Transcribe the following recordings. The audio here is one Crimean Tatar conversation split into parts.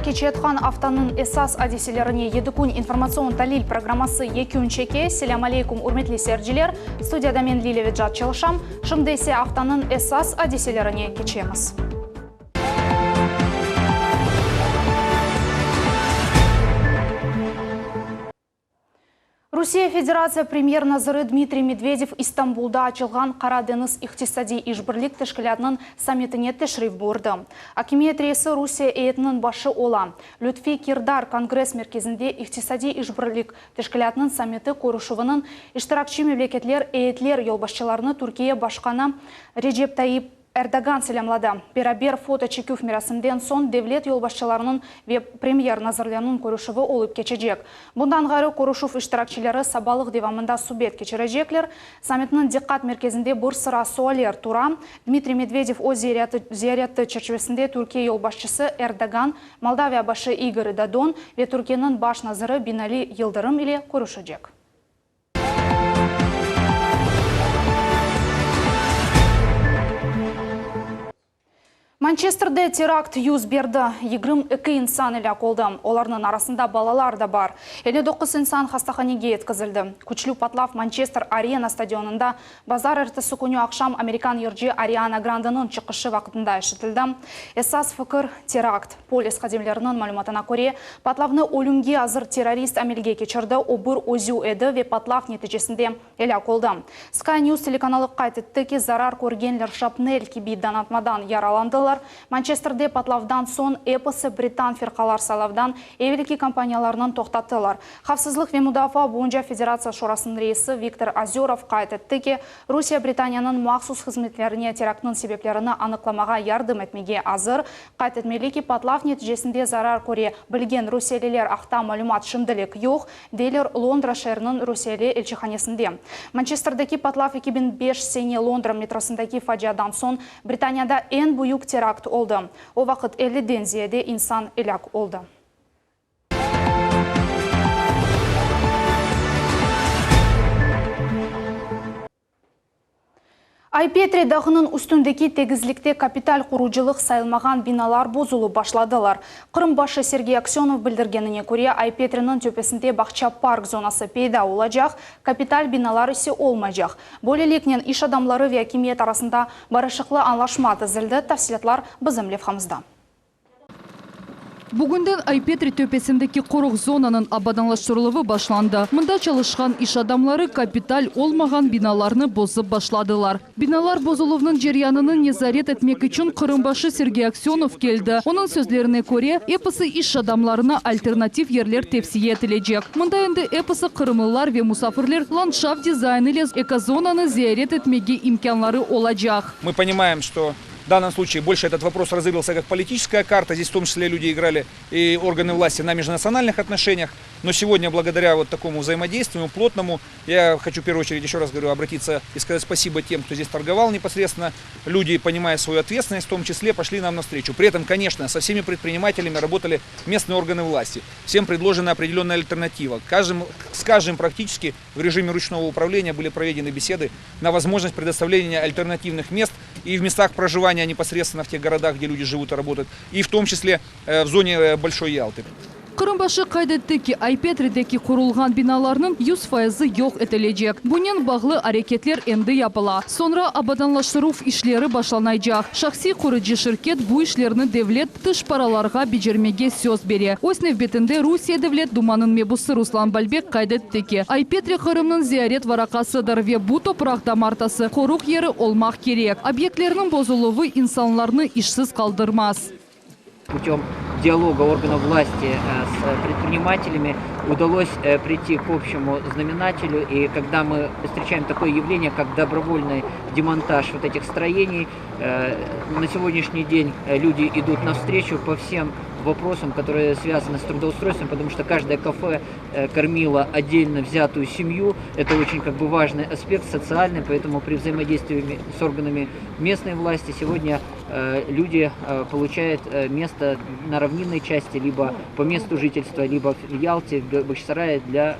keçeyatqan aftanıñ esas adiselerine Yedi kün informatsion talil programması yekün çeke. Selâm aleykum, ürmetli seyirciler! Studiyada men Lilâ Vecat çalışam. Şimdi ise aftanıñ esas adiselerine keçemiz. Rusiye Federatsiya premyer naziri Dmitriy Medvedev İstanbulda açılğan Qara deñiz iqtisadiy işbirlik teşkilâtınıñ sammitine teşrif buyurdı. Akimiyet reisi Rusiye eyetiniñ başı ola. Lütfi Kirdar kongress merkezinde İqtisadiy işbirlik teşkilâtınıñ sammiti körüşüviniñ iştirakçi memleketler eyetler yolbaşçılarını Türkiye başqanı Recep Tayyip Erdoğan selâmladı. Beraber foto çeküv merasimden soñ devlet yolbaşçılarınıñ ve premyer nazirleriniñ körüşüvi olıp keçecek. Bundan ğayrı, körüşüv iştirakçileri sabalıq devamında subet keçirecekler. Sammitniñ diqqat merkezinde bir sıra sualler tura. Dmitriy Medvedev öz ziyareti çerçivesinde Türkiye yolbaşçısı Erdoğan, Moldaviya başı İgor Dodon ve Türkiyeniñ baş naziri Binali Yıldırım ile körüşecek. Mançesterde terakt 101 berdi. 22 insan elâk oldı. Olarnıñ arasında balalar da bar. 59 insan hastahanege yetkizildi. Küçlü patlav Mançester Arena stadionında bazarertesi künü aqşam amerikan yırcı Ariana Grandeniñ çıqışı vaqtında eşitildi. Esas fikir, terakt. Polis hadimleriniñ malümatına köre, patlavnı ölümge azır terrorist amelge keçirdi, o bir özü edi ve patlav neticesinde elâk oldı. Sky News telekanalı qayd etti ki, zarar körgenler şrapnel kibi donatmadan yaralandılar. Mançesterde patlavdan soñ episi britan firqalar saylavdan evelki kampaniyalarnıñ toqtattılar. Havfsızlıq ve mudafaa boyunca Federatsiya Şurasınıñ reisi Viktor Ozörov qayd etti ki, Rusiye Britaniyanıñ mahsus hızmetlerine teraktnıñ sebeplerini anıqlamağa yardım etmege azır. Qayd etmeli ki, patlav neticesinde zarar köre bilgen rusiyeliler aqta malümat şimdilik yoq, deyler Londra şeeriniñ rusiyeli elçihanesinde. Mançesterdeki patlav 2005 sene Londra metrosındaki faciadan soñ Britaniyada eñ büyük terakt oldı. O vaqıt elliden ziyade insan elâk oldı. Ay-Petri dağınıñ üstündeki tegizlikte kapital qurucılıq sayılmağan binalar bozulıp başladılar. Qırım başı Sergey Aksönov bildirgenine köre, Ay-Petriniñ töpesinde bağça-park zonası peyda olacaq, kapital binalar ise olmaycaq. Böyleliknen, iş adamları ve akimiyet arasında barışıqlı añlaşma tizildi, tafsilâtlar bizim levhamızda. Bugünden Ay-Petri töpesindeki qoruq zonanıñ abadanlaştırıluvı başlandı. Mında çalışqan iş adamları kapital olmağan binalarnı bozıp başladılar. Binalar bozuluvnıñ ceryanını nezaret etmek içün Qırım başı Sergey Aksönov keldi. Onıñ sözlerine köre, episi iş adamlarına alternativ yerler tevsiye etilecek. Mında endi episi qırımlılar ve musafirler landşaft dizaynı ile ekozonanı ziyaret etmege imkânları olacaq. Мы понимаем, что В данном случае больше этот вопрос разыгрывался как политическая карта, здесь в том числе люди играли и органы власти на межнациональных отношениях, но сегодня благодаря вот такому взаимодействию плотному, я хочу в первую очередь, еще раз говорю, обратиться и сказать спасибо тем, кто здесь торговал непосредственно, люди, понимая свою ответственность, в том числе пошли нам навстречу. При этом, конечно, со всеми предпринимателями работали местные органы власти, всем предложена определенная альтернатива, каждым, с каждым практически в режиме ручного управления были проведены беседы на возможность предоставления альтернативных мест и в местах проживания непосредственно в тех городах, где люди живут и работают, и в том числе в зоне Большой Ялты. Qırım başı qayd etti ki, Ay-Petrideki qurulğan binalarnıñ 100 fayızı yoq etilecek. Bunen bağlı areketler endi yapıla. Soñra abadanlaştıruv işleri başlanaycaq. Şahsiy qurucı şirket bu işlerni devlet tış paralarğa becermege söz bere. Öz nevbetinde Rusiye Devlet Dumanıñ mebusı Ruslan Balbek qayd etti ki, Ay-Petri Qırımnıñ ziyaret varaqasıdır ve bu topraq damartası qoruq yeri olmaq kerek. Obyektlerniñ bozuluvı insanlarnı işsiz qaldırmaz. Путем диалога органов власти с предпринимателями удалось прийти к общему знаменателю. И когда мы встречаем такое явление, как добровольный демонтаж вот этих строений, на сегодняшний день люди идут навстречу по всем вопросам, которые связаны с трудоустройством, потому что каждое кафе кормило отдельно взятую семью. Это очень как бы важный аспект социальный, поэтому при взаимодействии с органами местной власти сегодня люди получают место на равнинной части, либо по месту жительства, либо в Ялте, в Бахчисарае для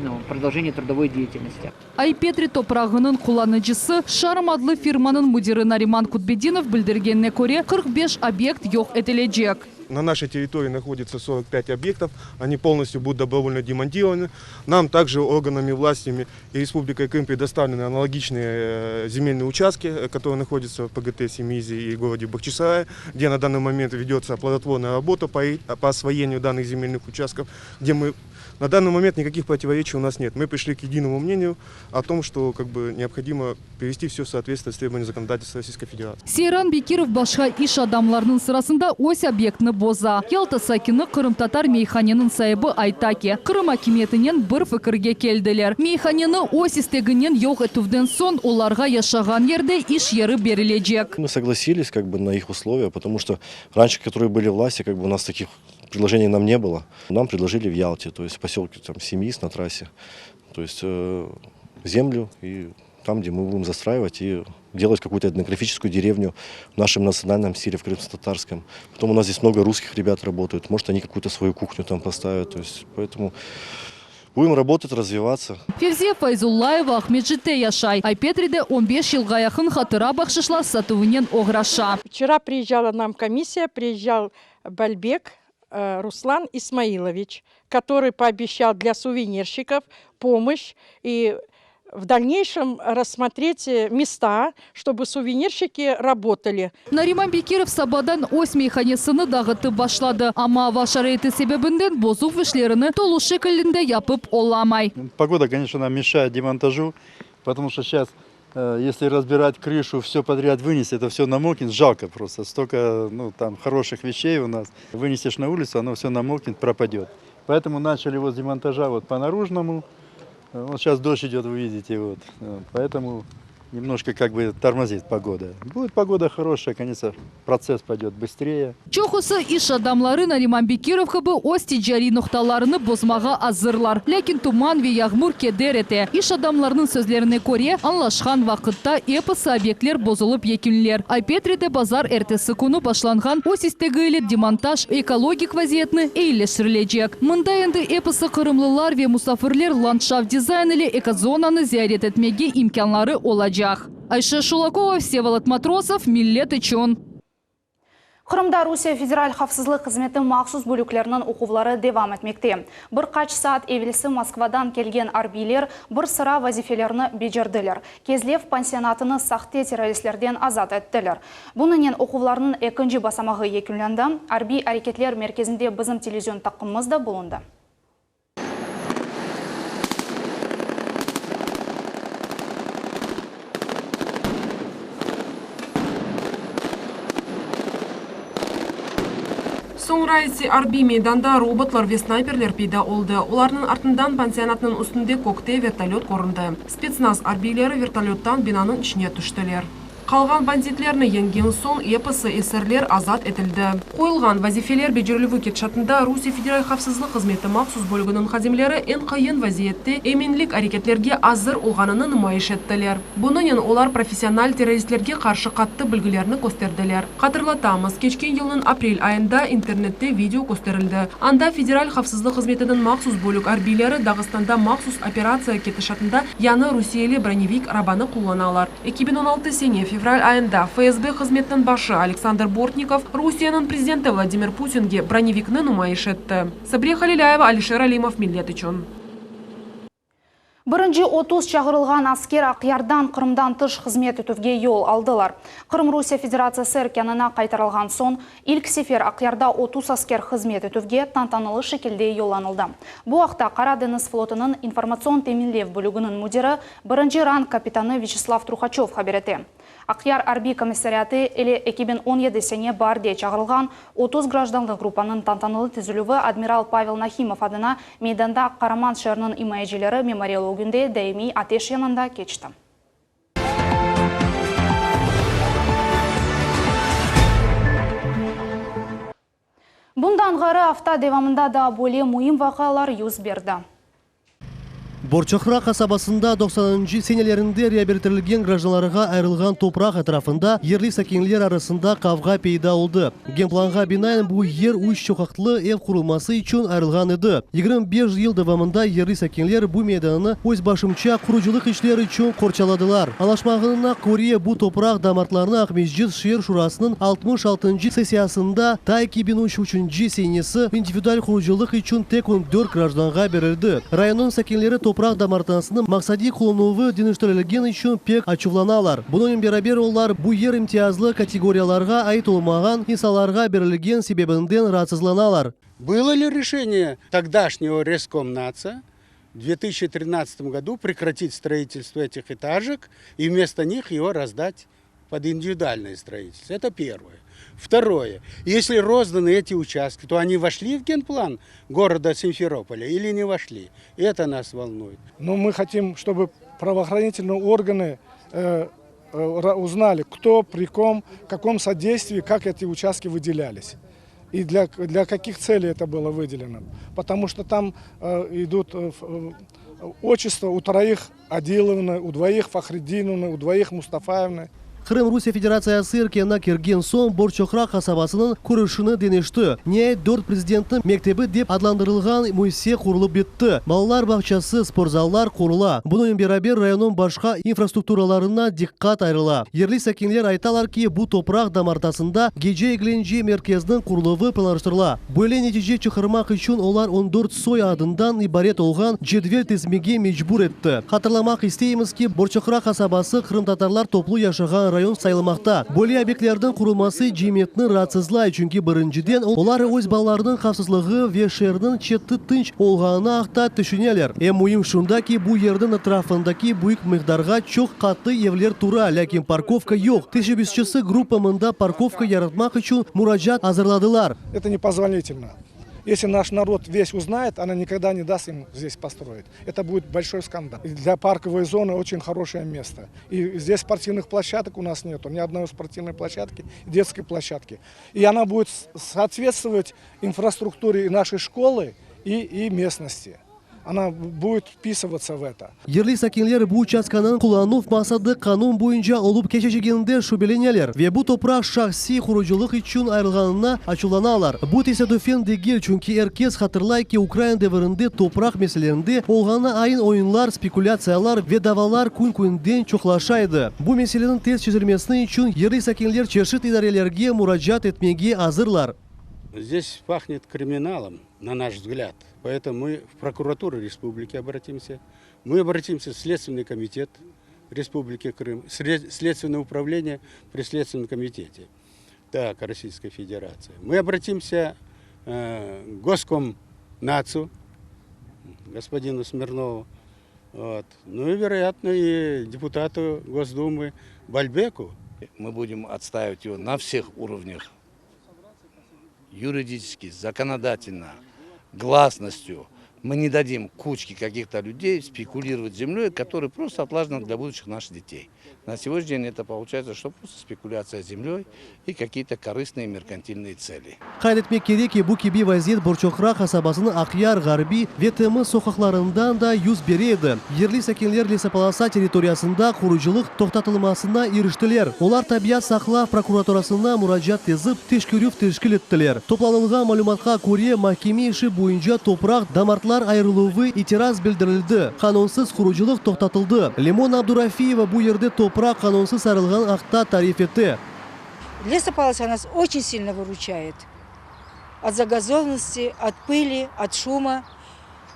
ну, продолжения трудовой деятельности. Ay-Petri toprağınıñ qullanıcısı, Şarm adlı firmanıñ müdiri Nariman Kutbedinov bildirgenine köre, 45 obyekt yoq etilecek. На нашей территории находится 45 объектов, они полностью будут добровольно демонтированы. Нам также органами властями и Республикой Крым предоставлены аналогичные э, земельные участки, э, которые находятся в ПГТ Семизи и городе Бахчисарае, где на данный момент ведется плодотворная работа по, по освоению данных земельных участков, где мы на данный момент никаких противоречий у нас нет. Мы пришли к единому мнению о том, что как бы, необходимо привести все в соответствие с требованиями законодательства Российской Федерации. Seyran Bekirov başqa iş adamlarınıñ sırasında öz obyektini boza. Yalta sakini, qırımtatar meyhaneniñ saibi ayta ki, Qırım akimiyetinen bir fikirge keldiler. Meyhaneni öz isteginen yoq etüvden soñ olarğa yaşağan yerde iş yeri berilecek. Мы согласились как бы на их условия, потому что раньше, которые были власти, как бы у нас таких предложений нам не было. Нам предложили в Ялте, то есть в поселке там Симеиз на трассе, то есть э, землю и там, где мы будем застраивать и делать какую-то этнографическую деревню в нашем национальном стиле, в крымско-татарском. Потом у нас здесь много русских ребят работают, может, они какую-то свою кухню там поставят. То есть, поэтому будем работать, развиваться. Fevziye Fayzullayeva Aqmescitte yaşay. Ay-Petride 15 yılğa yaqın hatıra bahşışlar satuvınen oğraşa. Вчера приезжала нам комиссия, приезжал Бальбек э, Руслан Исмаилович, который пообещал для сувенирщиков помощь и в дальнейшем рассмотреть э, места, чтобы сувенирщики работали. Nariman Bekirov sabadan öz meyhanesini dağıtıp başladı. Amma ava şaraiti sebebinden bozuv işlerini tolu şekilinde yapıp olamay. Погода, конечно, нам мешает демонтажу, потому что сейчас, э, если разбирать крышу, все подряд вынести, это все намокнет, жалко просто. Столько, ну, там хороших вещей у нас. Вынесешь на улицу, оно все намокнет, пропадет. Поэтому начали вот с демонтажа вот по наружному. Э, Вот сейчас дождь идет, вы видите, вот. Э, Поэтому немножко как бы тормозит погода. Будет погода хорошая, конечно, процесс пойдет быстрее. Çoqusı iş adamları Nariman Bekirov kibi öz ticariy noqtalarını bozmağa azırlar. Lâkin tuman ve yağmur keder ete. İş adamlarınıñ sözlerine köre, añlaşqan vaqıtta episi obyektler bozulıp yekünler. Ay-Petride bazar ertesi künü başlanğan öz istegi ile demontaj ekologik vaziyetni eyileştirilecek. Mında endi episi qırımlılar ve musafirler landşaft dizayn ile ekozonanı ziyaret etmege imkânları olacaq. Ayşe Şulakova, Vsevolod Matrosov, Millet içün. Qırımda Rusiye Federal havfsızlıq hızmeti mahsus bölükleriniñ oquvları devam etmekte. Bir qaç saat evelsi Moskvadan kelgen arbiyler bir sıra vazifelerni becerdiler. Kezlev pansionatını sahte terroristlerden azat ettiler. Bunınen oquvlarnıñ ekinci basamağı yekünlendi. Arbiy areketler merkezinde bizim televizion taqımımız da bulundı. Soñra ise arbiy meydanda robotlar ve snayperler peyda oldı. Olarnıñ artından pansionatnıñ üstünde kökte vertolöt köründi. Spetsnaz arbiyleri vertolöttan binanıñ içine tüştiler. Qalğan banditlerni yeñgen soñ episi esirler azat etildi. Qoyulğan vazifeler becerilüvi ketişatında Rusiye Federal havfsızlıq hızmeti mahsus bölüginiñ hadimleri eñ qıyın vaziyette eminlik areketlerge azır olğanını numayış ettiler. Bunınen olar professional terroristlerge qarşı qattı bilgilerini kösterdiler. Hatırlatamız, keçken yılnıñ aprel ayında internette video kösterildi. Anda Federal havfsızlıq hızmetiniñ mahsus bölük arbiyleri Dağıstanda mahsus operatsiya ketişatında yañı rusiyeli bronevik arabanı qullanalar. 2016 sene fevral ayında FSB hızmetiniñ başı Aleksandr Bortnikov Rusiyeniñ prezidenti Vladimir Putinge bronevikni numayış etti. Sabriye Halilâyeva, Alişer Alimov, Millet içün. Birinci 30 çağırılğan asker Aqyardan Qırımdan tış hızmet etüvge yol aldılar. Qırım Rusiye Federatsiyası erkânına qaytarılğan soñ, ilk sefer Aqyarda 30 asker hızmet etüvge tantanalı şekilde yollanıldı. Bu aqta Qara deñiz flotunıñ informatsion teminlev bölüginiñ müdiri, birinci rang kapitanı Vyaçeslav Truhaçöv haber ete. Aqyar arbiy komissariatı ile 2017 sene baarde çağırılğan 30 grajdanlıq gruppanıñ tantanalı tizilüvi admiral Pavel Nahimov adına meydanda Qaraman şeeriniñ imayecileri memorialı ögünde daimiy ateş yanında keçti. Bundan ğayrı afta devamında daa böyle müim vaqialar yüz berdi. Borçoqraq qasabasında doqsanıncı senelerinde reabilitirlgen grajdanlarğa ayırılğan topraq etrafında yerli sakinler arasında qavğa peyda oldı. Genplanğa binaen bu yer üç çoqaqtlı ev qurulması içün ayırılğan edi. 25 yıl devamında yerli sakinler bu meydanını özbaşımça qurucılıq işler içün qorçaladılar. Añlaşmağanına köre, bu topraq damartlarını Aqmescit şeer şurasınıñ 66-ncı sessiyasında ta 2003-nci senesi individual qurucılıq içün tek 14 grajdanğa berildi. Rayonnıñ sakinleri topraq damartasınıñ maqsadiy qullanuvı deñiştirilgen içün pek açuvlanalar. Bunıñnen beraber olar, bu yer imtiyazlı kategoriyalarğa ait olmağan insanlarğa berilgen sebebinden raatsızlanalar. Было ли решение тогдашнего Рескомнаца в 2013 году прекратить строительство этих этажек и вместо них его раздать под индивидуальное строительство? Это первое. Второе. Если розданы эти участки, то они вошли в генплан города Симферополя или не вошли? Это нас волнует. Но мы хотим, чтобы правоохранительные органы узнали, кто, при ком, каком содействии, как эти участки выделялись. И для каких целей это было выделено. Потому что там идут отчества у троих Адиловны, у двоих Фахреддиновны, у двоих Мустафаевны. Qırım Rusiye Federatsiyası erkânına kirgen soñ Borçoqraq qasabasınıñ körünişini deñişti. Niayet dört prezidentniñ mektebi dep adlandırılğan müessise qurulıp bitti. Balalar bağçası, sportzallar qurula. Bunıñnen beraber rayonnıñ başqa infrastrukturalarına diqqat ayırıla. Yerli sakinler aytalar ki, bu topraq damartasında gece eglence merkeziniñ quruluvı planlaştırıla. Böyle netice çıqarmaq içün olar 14 soy adından ibaret olğan cedvel tizmege mecbur etti. Hatırlamaq isteymiz ki, Borçoqraq qasabası qırımtatarlar toplu yaşağan rayon sayılmaqta. Böyle obyektlerniñ qurulması cemiyetni raatsızlay, çünki birinciden olar öz balalarınıñ havfsızlığı ve şeerniñ çeti tınç olğanı aqta tüşüneler. Eñ müim şunda ki, bu yerniñ etrafındaki büyük miqdarğa çoq qatlı evler tura, lâkin parkovka yoq. Teşebbüsçisi gruppa mında parkovka yaratmaq içün muracaat azırladılar. Это непозволительно. Если наш народ весь узнает, она никогда не даст им здесь построить. Это будет большой скандал. И для парковой зоны очень хорошее место. И здесь спортивных площадок у нас нету, ни одной спортивной площадки, детской площадки. И она будет соответствовать инфраструктуре и нашей школы, и местности. Она будет вписываться в это. Yerli sakinler bu uçastkanıñ qullanuv maqsadı qanun boyunca olıp keçeceginden şübeleneler ve bu topraq şahsiy qurucılıq içün ayırılğanına açuvlanalar. Bu tesadüfen degil, çünki er kes hatırlay ki, ukrain devirinde topraq meselelerinde olğanı ayın-oyunlar, spekulâtsiyalar ve davalar kün-künden çoqlaşa edi. Bu meseleniñ tez çezilmesi içün yerli sakinler çeşit idarelerge muracaat etmege azırlar. Здесь пахнет криминалом, на наш взгляд. Поэтому мы в прокуратуру республики обратимся. Мы обратимся в Следственный комитет Республики Крым, Следственное управление при Следственном комитете так, Российской Федерации. Мы обратимся к Госкомнацу, господину Смирнову. Вот. Ну и, вероятно, и депутату Госдумы Бальбеку. Мы будем отстаивать его на всех уровнях. Юридически, законодательно, гласностью. Мы не дадим кучке каких-то людей спекулировать землей, которая просто отлажена для будущих наших детей. На сегодняшний день это получается, что просто спекуляция землей и какие-то корыстные меркантильные цели. Qayd etmek kerek ki, bu kibi vaziyet Borçoqraq qasabasınıñ Aqyar, Ğarbiy ve Temiz soqaqlarından da yüz bere edi. Yerli sakinler lesopolosa territoriyasında qurucılıq toqtatılmasına iriştiler. Olar tabiat saqlav prokuraturasına muracaat tizip, teşkerüv teşkil ettiler. Toplanılğan malümatqa köre, mahkeme işi boyunca topraq damartlar ayırıluvı itiraz bildirildi, qanunsız qurucılıq toqtatıldı. Limona Abdurafiyeva bu yerde topraq qanunsız ayırılğanı aqta tarif ete. Лесополоса нас очень сильно выручает от загазованности, от пыли, от шума.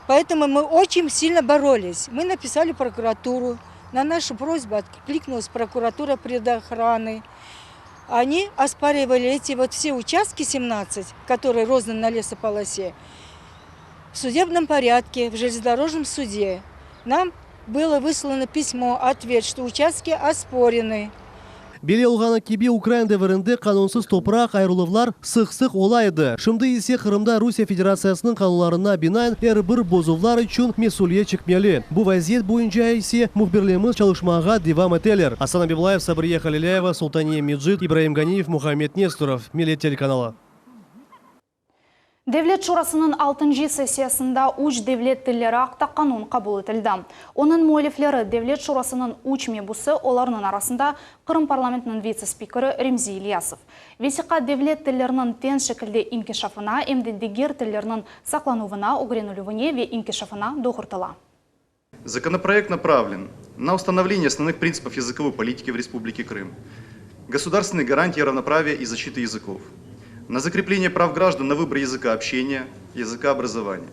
Поэтому мы очень сильно боролись. Мы написали прокуратуру. На нашу просьбу откликнулась прокуратура природоохраны. Они оспаривали эти вот все участки 17, которые розданы на лесополосе, в судебном порядке, в железнодорожном суде. Нам было выслано письмо, ответ, что участки оспорены. Belli olğanı kibi, ukrain devirinde qanunsız topraq ayırıluvlar sıq-sıq ola edi. Şimdi ise Qırımda Rusiye Federatsiyasınıñ qanunlarına binaen er bir bozuvlar içün mesüliyet çekmeli. Bu vaziyet boyunca ise mühbirlerimiz çalışmağa devam eteler. Asan Abiblayev, Sabriye Halilâyeva, Sultaniye Mecit, İbraim Ganiyev, Muhammed Nestorov, Millet telekanalı. Devlet Şurasınıñ altıncı sessiyasında üç devlet tilleri aqta qanun qabul etildi. Onıñ müellifleri, Devlet Şurasınıñ üç mebusı, olarnıñ arasında Qırım parlamentiniñ vitse-spikeri Remzi İlyasov. Vesiqa devlet tilleriniñ teñ şekilde inkişafına, em de diger tillerniñ saqlanuvına, ögrenilüvine ve inkişafına doğurtıla. Законопроект направлен на установление основных принципов языковой политики в Республике Крым, государственной гарантии равноправия и защиты языков, на закрепление прав граждан на выбор языка общения, языка образования,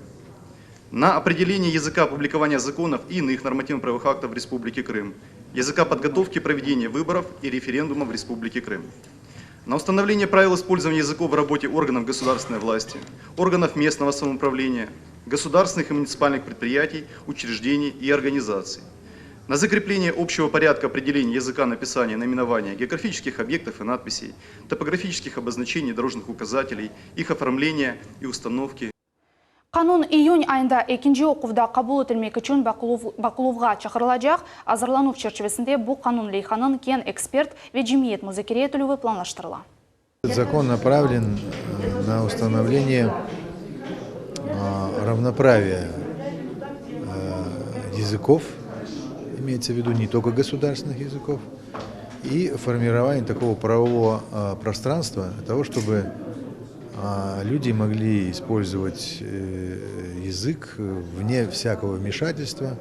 на определение языка опубликования законов и иных нормативно-правовых актов в Республике Крым, языка подготовки проведения выборов и референдума в Республике Крым на установление правил использования языков в работе органов государственной власти, органов местного самоуправления, государственных и муниципальных предприятий, учреждений и организаций, на закрепление общего порядка определения языка написания наименования географических объектов и надписей, топографических обозначений дорожных указателей, их оформления и установки. Qanun iyün ayında ekinci oquvda qabul etilmek içün baqıluvğa çağırılacaq. Azırlanuv çerçivesinde bu qanun leyhanıñ keñ ekspert ve cemiyet muzakere etilüvi planlaştırıla. Закон направлен на установление равноправия языков, имеется в виду не только государственных языков, и формирование такого правового пространства для того, чтобы люди могли использовать язык вне всякого вмешательства,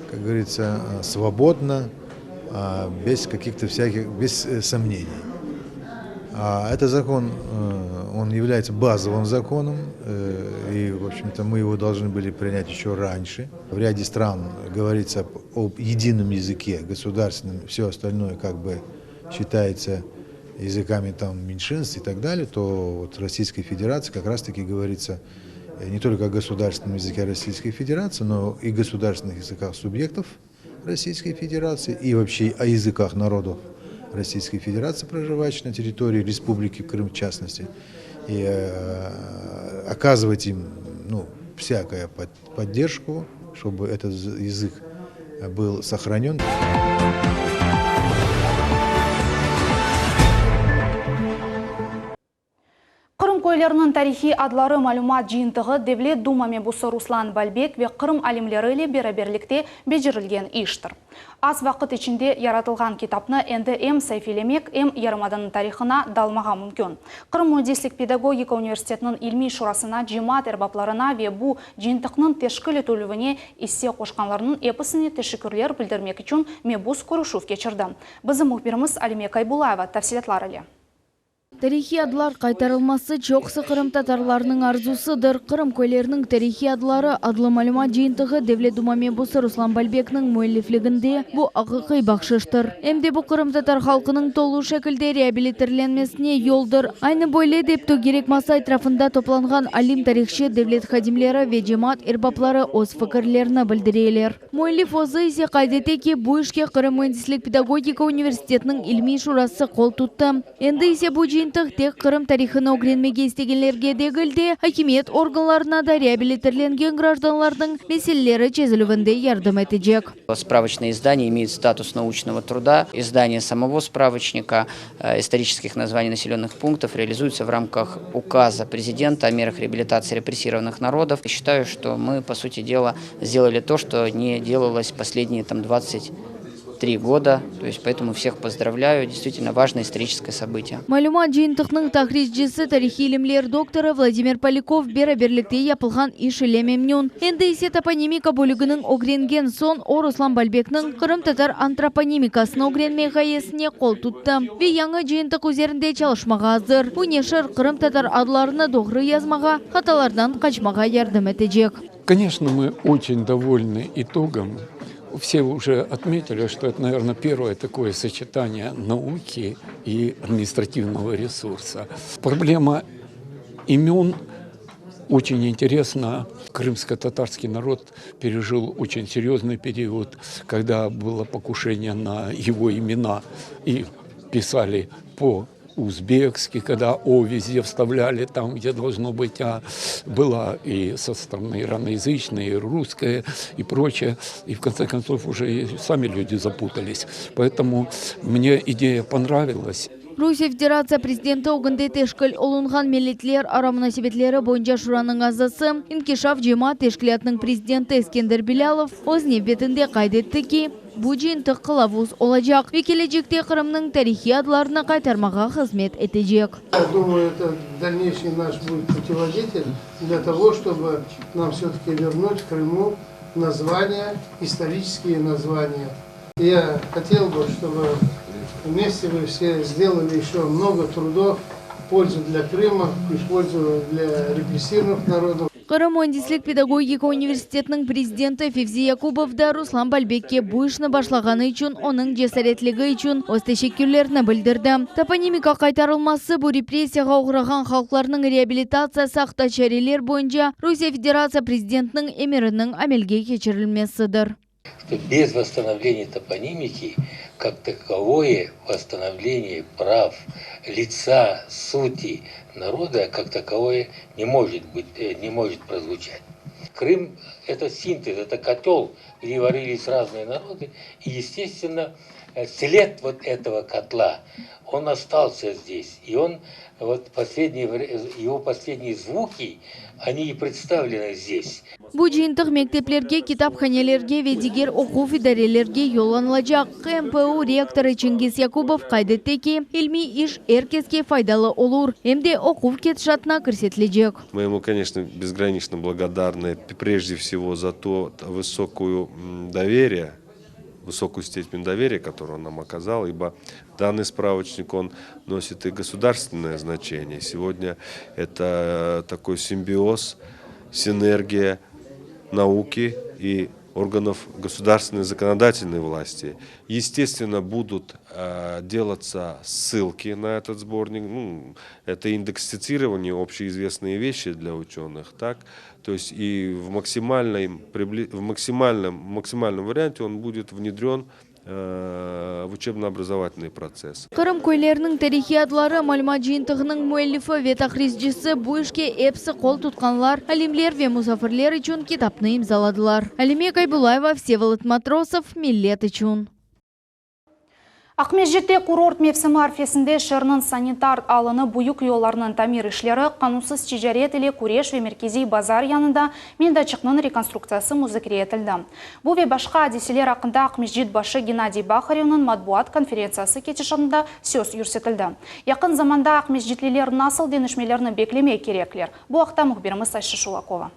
как говорится, свободно, без каких-то всяких, без сомнений. Этот закон, он является базовым законом, и, в общем-то, мы его должны были принять еще раньше. В ряде стран говорится об едином языке государственном, все остальное как бы считается языками там меньшинств и так далее, то вот Российской Федерации как раз-таки говорится не только о государственном языке Российской Федерации, но и государственных языках субъектов Российской Федерации и вообще о языках народов Российской Федерации, проживающих на территории Республики Крым в частности, и оказывать им ну, всякую поддержку, чтобы этот язык был сохранен. Qırım köyleriniñ tarihiy adları malümat cıyıntığı Devlet Duma mebusı Ruslan Balbek ve Qırım alimleri ile beraberlikte becerilgen iştir. Az vaqıt içinde yaratılğan kitapnı endi em saifelemek, em yarımadanıñ tarihına dalmağa mümkün. Qırım müendislik-pedagogika universitetiniñ ilmiy şurasına, cemaat erbaplarına ve bu cıyıntıqnıñ teşkil etilüvine isse qoşqanlarnıñ episine teşekkürler bildirmek içün mebus körüşüv keçirdi. Bizim mühbirimiz Alime Kaybulayeva tafsilâtlar ile. Tarihiy adlar qaytarılması çoqusı qırımtatarlarnıñ arzusıdır. Qırım köyleriniñ tarihiy adları adlı malümat cıyıntığı Devlet Duma mebusı Ruslan Balbekniñ müellifliginde bu aqiqiy bahşıştır. Em de bu qırımtatar halqınıñ tolu şekilde reabilitirlenmesine yoldır. Aynı böyle dep tögerek masa etrafında toplanğan alim, tarihçı, devlet hadimleri ve cemaat erbapları öz fikirlerini bildireler. Müellif özü ise qayd ete ki, bu işke Qırım müendislik-pedagogika universitetiniñ ilmiy şurası qol tuttı. Endi ise bu cıyıntıq tek Qırım tarihını ögrenmege istegenlerge degil de, akimiyet organlarına da reabilitirlengen grajdanlarnıñ meseleleri çezilüvinde yardım etecek. Spravocnoye izdaniye imeyet status nauçnogo truda. Izdaniye samogo spravoçnika istoriçeskih nazvaniy naselennıh punktov realizuется v ramkah ukaza prezidenta o merah reabilitatsii repressirovanıh narodov. Считаю, что мы, по сути дела, сделали то, что не делалось последние там 23 года. То есть поэтому всех поздравляю. Действительно важное историческое событие. Malümat cıyıntıqnıñ taqrizcisi, tarihiy ilimler doktorı Vladimir Polâkov beraberlikte yapılğan iş ile memnün. Endi ise toponimika bölüginiñ ögrengen soñ o Ruslan Balbekniñ qırımtatar antroponimikasını ögrenmek ğayesine qol tuttı ve yañı cıyıntıq üzerinde çalışmağa azır. Bu neşir qırımtatar adlarını doğru yazmağa, hatalardan qaçmağa yardım etecek. Конечно, мы очень довольны итогом. Все уже отметили, что это, наверное, первое такое сочетание науки и административного ресурса. Проблема имен очень интересна. Крымско-татарский народ пережил очень серьезный период, когда было покушение на его имена и писали по узбекски, когда О везде вставляли там, где должно быть А, была и со стороны ираноязычной, и русская, и прочее. И в конце концов уже и сами люди запутались. Поэтому мне идея понравилась. Rusiye Federatsiya prezidenti ögünde teşkil olunğan Milletlerara munasebetleri boyunca şuranıñ azası, İnkişaf cemaat teşkilâtınıñ prezidenti Eskender Bilâlov öz nevbetinde qayd etti ki, bu cıyıntıq qılavuz olacaq ve kelecekte Qırımnıñ tarihiy adlarını qaytarmağa hızmet etecek. Я думаю, это дальнейший наш будет путеводитель для того, чтобы нам все-таки вернуть Крыму названия, исторические названия. Я хотел бы, чтобы вместе вы все сделали еще много трудов в пользу для Крыма и в пользу для репрессированных народов. Qırım müendislik pedagogika universitetiniñ prezidenti Fevzi Yakubov da Ruslan Balbekke bu işni başlağanı içün, onıñ cesaretligi içün öz teşekkürlerini bildirdi. Toponimika qaytarılması, bu repressiyağa oğrağan halqlarnıñ reabilitatsiyası aqta çareler boyunca Rusiye Federatsiya prezidentiniñ emiriniñ amelge keçirilmesidir. Что без восстановления топонимики, как таковое восстановление прав лица, сути народа, как таковое не может быть, э, не может прозвучать. Крым – это синтез, это котел, где варились разные народы, и, естественно, э, след вот этого котла, он остался здесь, и он вот последние, его последние звуки, они и представлены здесь. Bu cıyıntıq mekteplerge, kitaphanelerge ve diger oquv idarelerge yollanılacaq. QMPU rektorı Çingiz Yakubov qayd etti ki, ilmiy iş er keske faydalı olur, em de oquv ketişatına kirsetilecek. Мы ему, конечно, безгранично благодарны прежде всего за то высокую доверие, высокую степень доверия, которую он нам оказал, ибо данный справочник, он носит и государственное значение. Сегодня это такой симбиоз, синергия науки и органов государственной законодательной власти. Естественно, будут э, делаться ссылки на этот сборник. Ну, это индексицирование, общеизвестные вещи для ученых. Так? То есть и в, максимальной, в максимальном, максимальном варианте он будет внедрен э, в учебно-образовательный процесс. Qırım köyleriniñ tarihiy adları malümat cıyıntığınıñ müellifi ve taqrizcisi bu işke episi qol tutqanlar, alimler ve musafirler içün kitapnı imzaladılar. Alime Kaybulayeva, Vsevolod Matrosov, Millet içün. Aqmescitte kurort mevsimi arfesinde şeerniñ sanitar alını büyük yollarnıñ tamir işleri, qanunsız ticaret ile küreş ve merkeziy bazar yanında meydançıqnıñ rekonstruktsiyası muzakere etildi. Bu ve başqa adiseler aqqında Aqmescit başı Gennadiy Baharevniñ matbuat konferentsiyası ketişatında söz yürsetildi. Yaqın zamanda aqmescitliler nasıl deñişmelerni beklemek kerekler? Bu aqta mühbirimiz Ayşe Şulakova.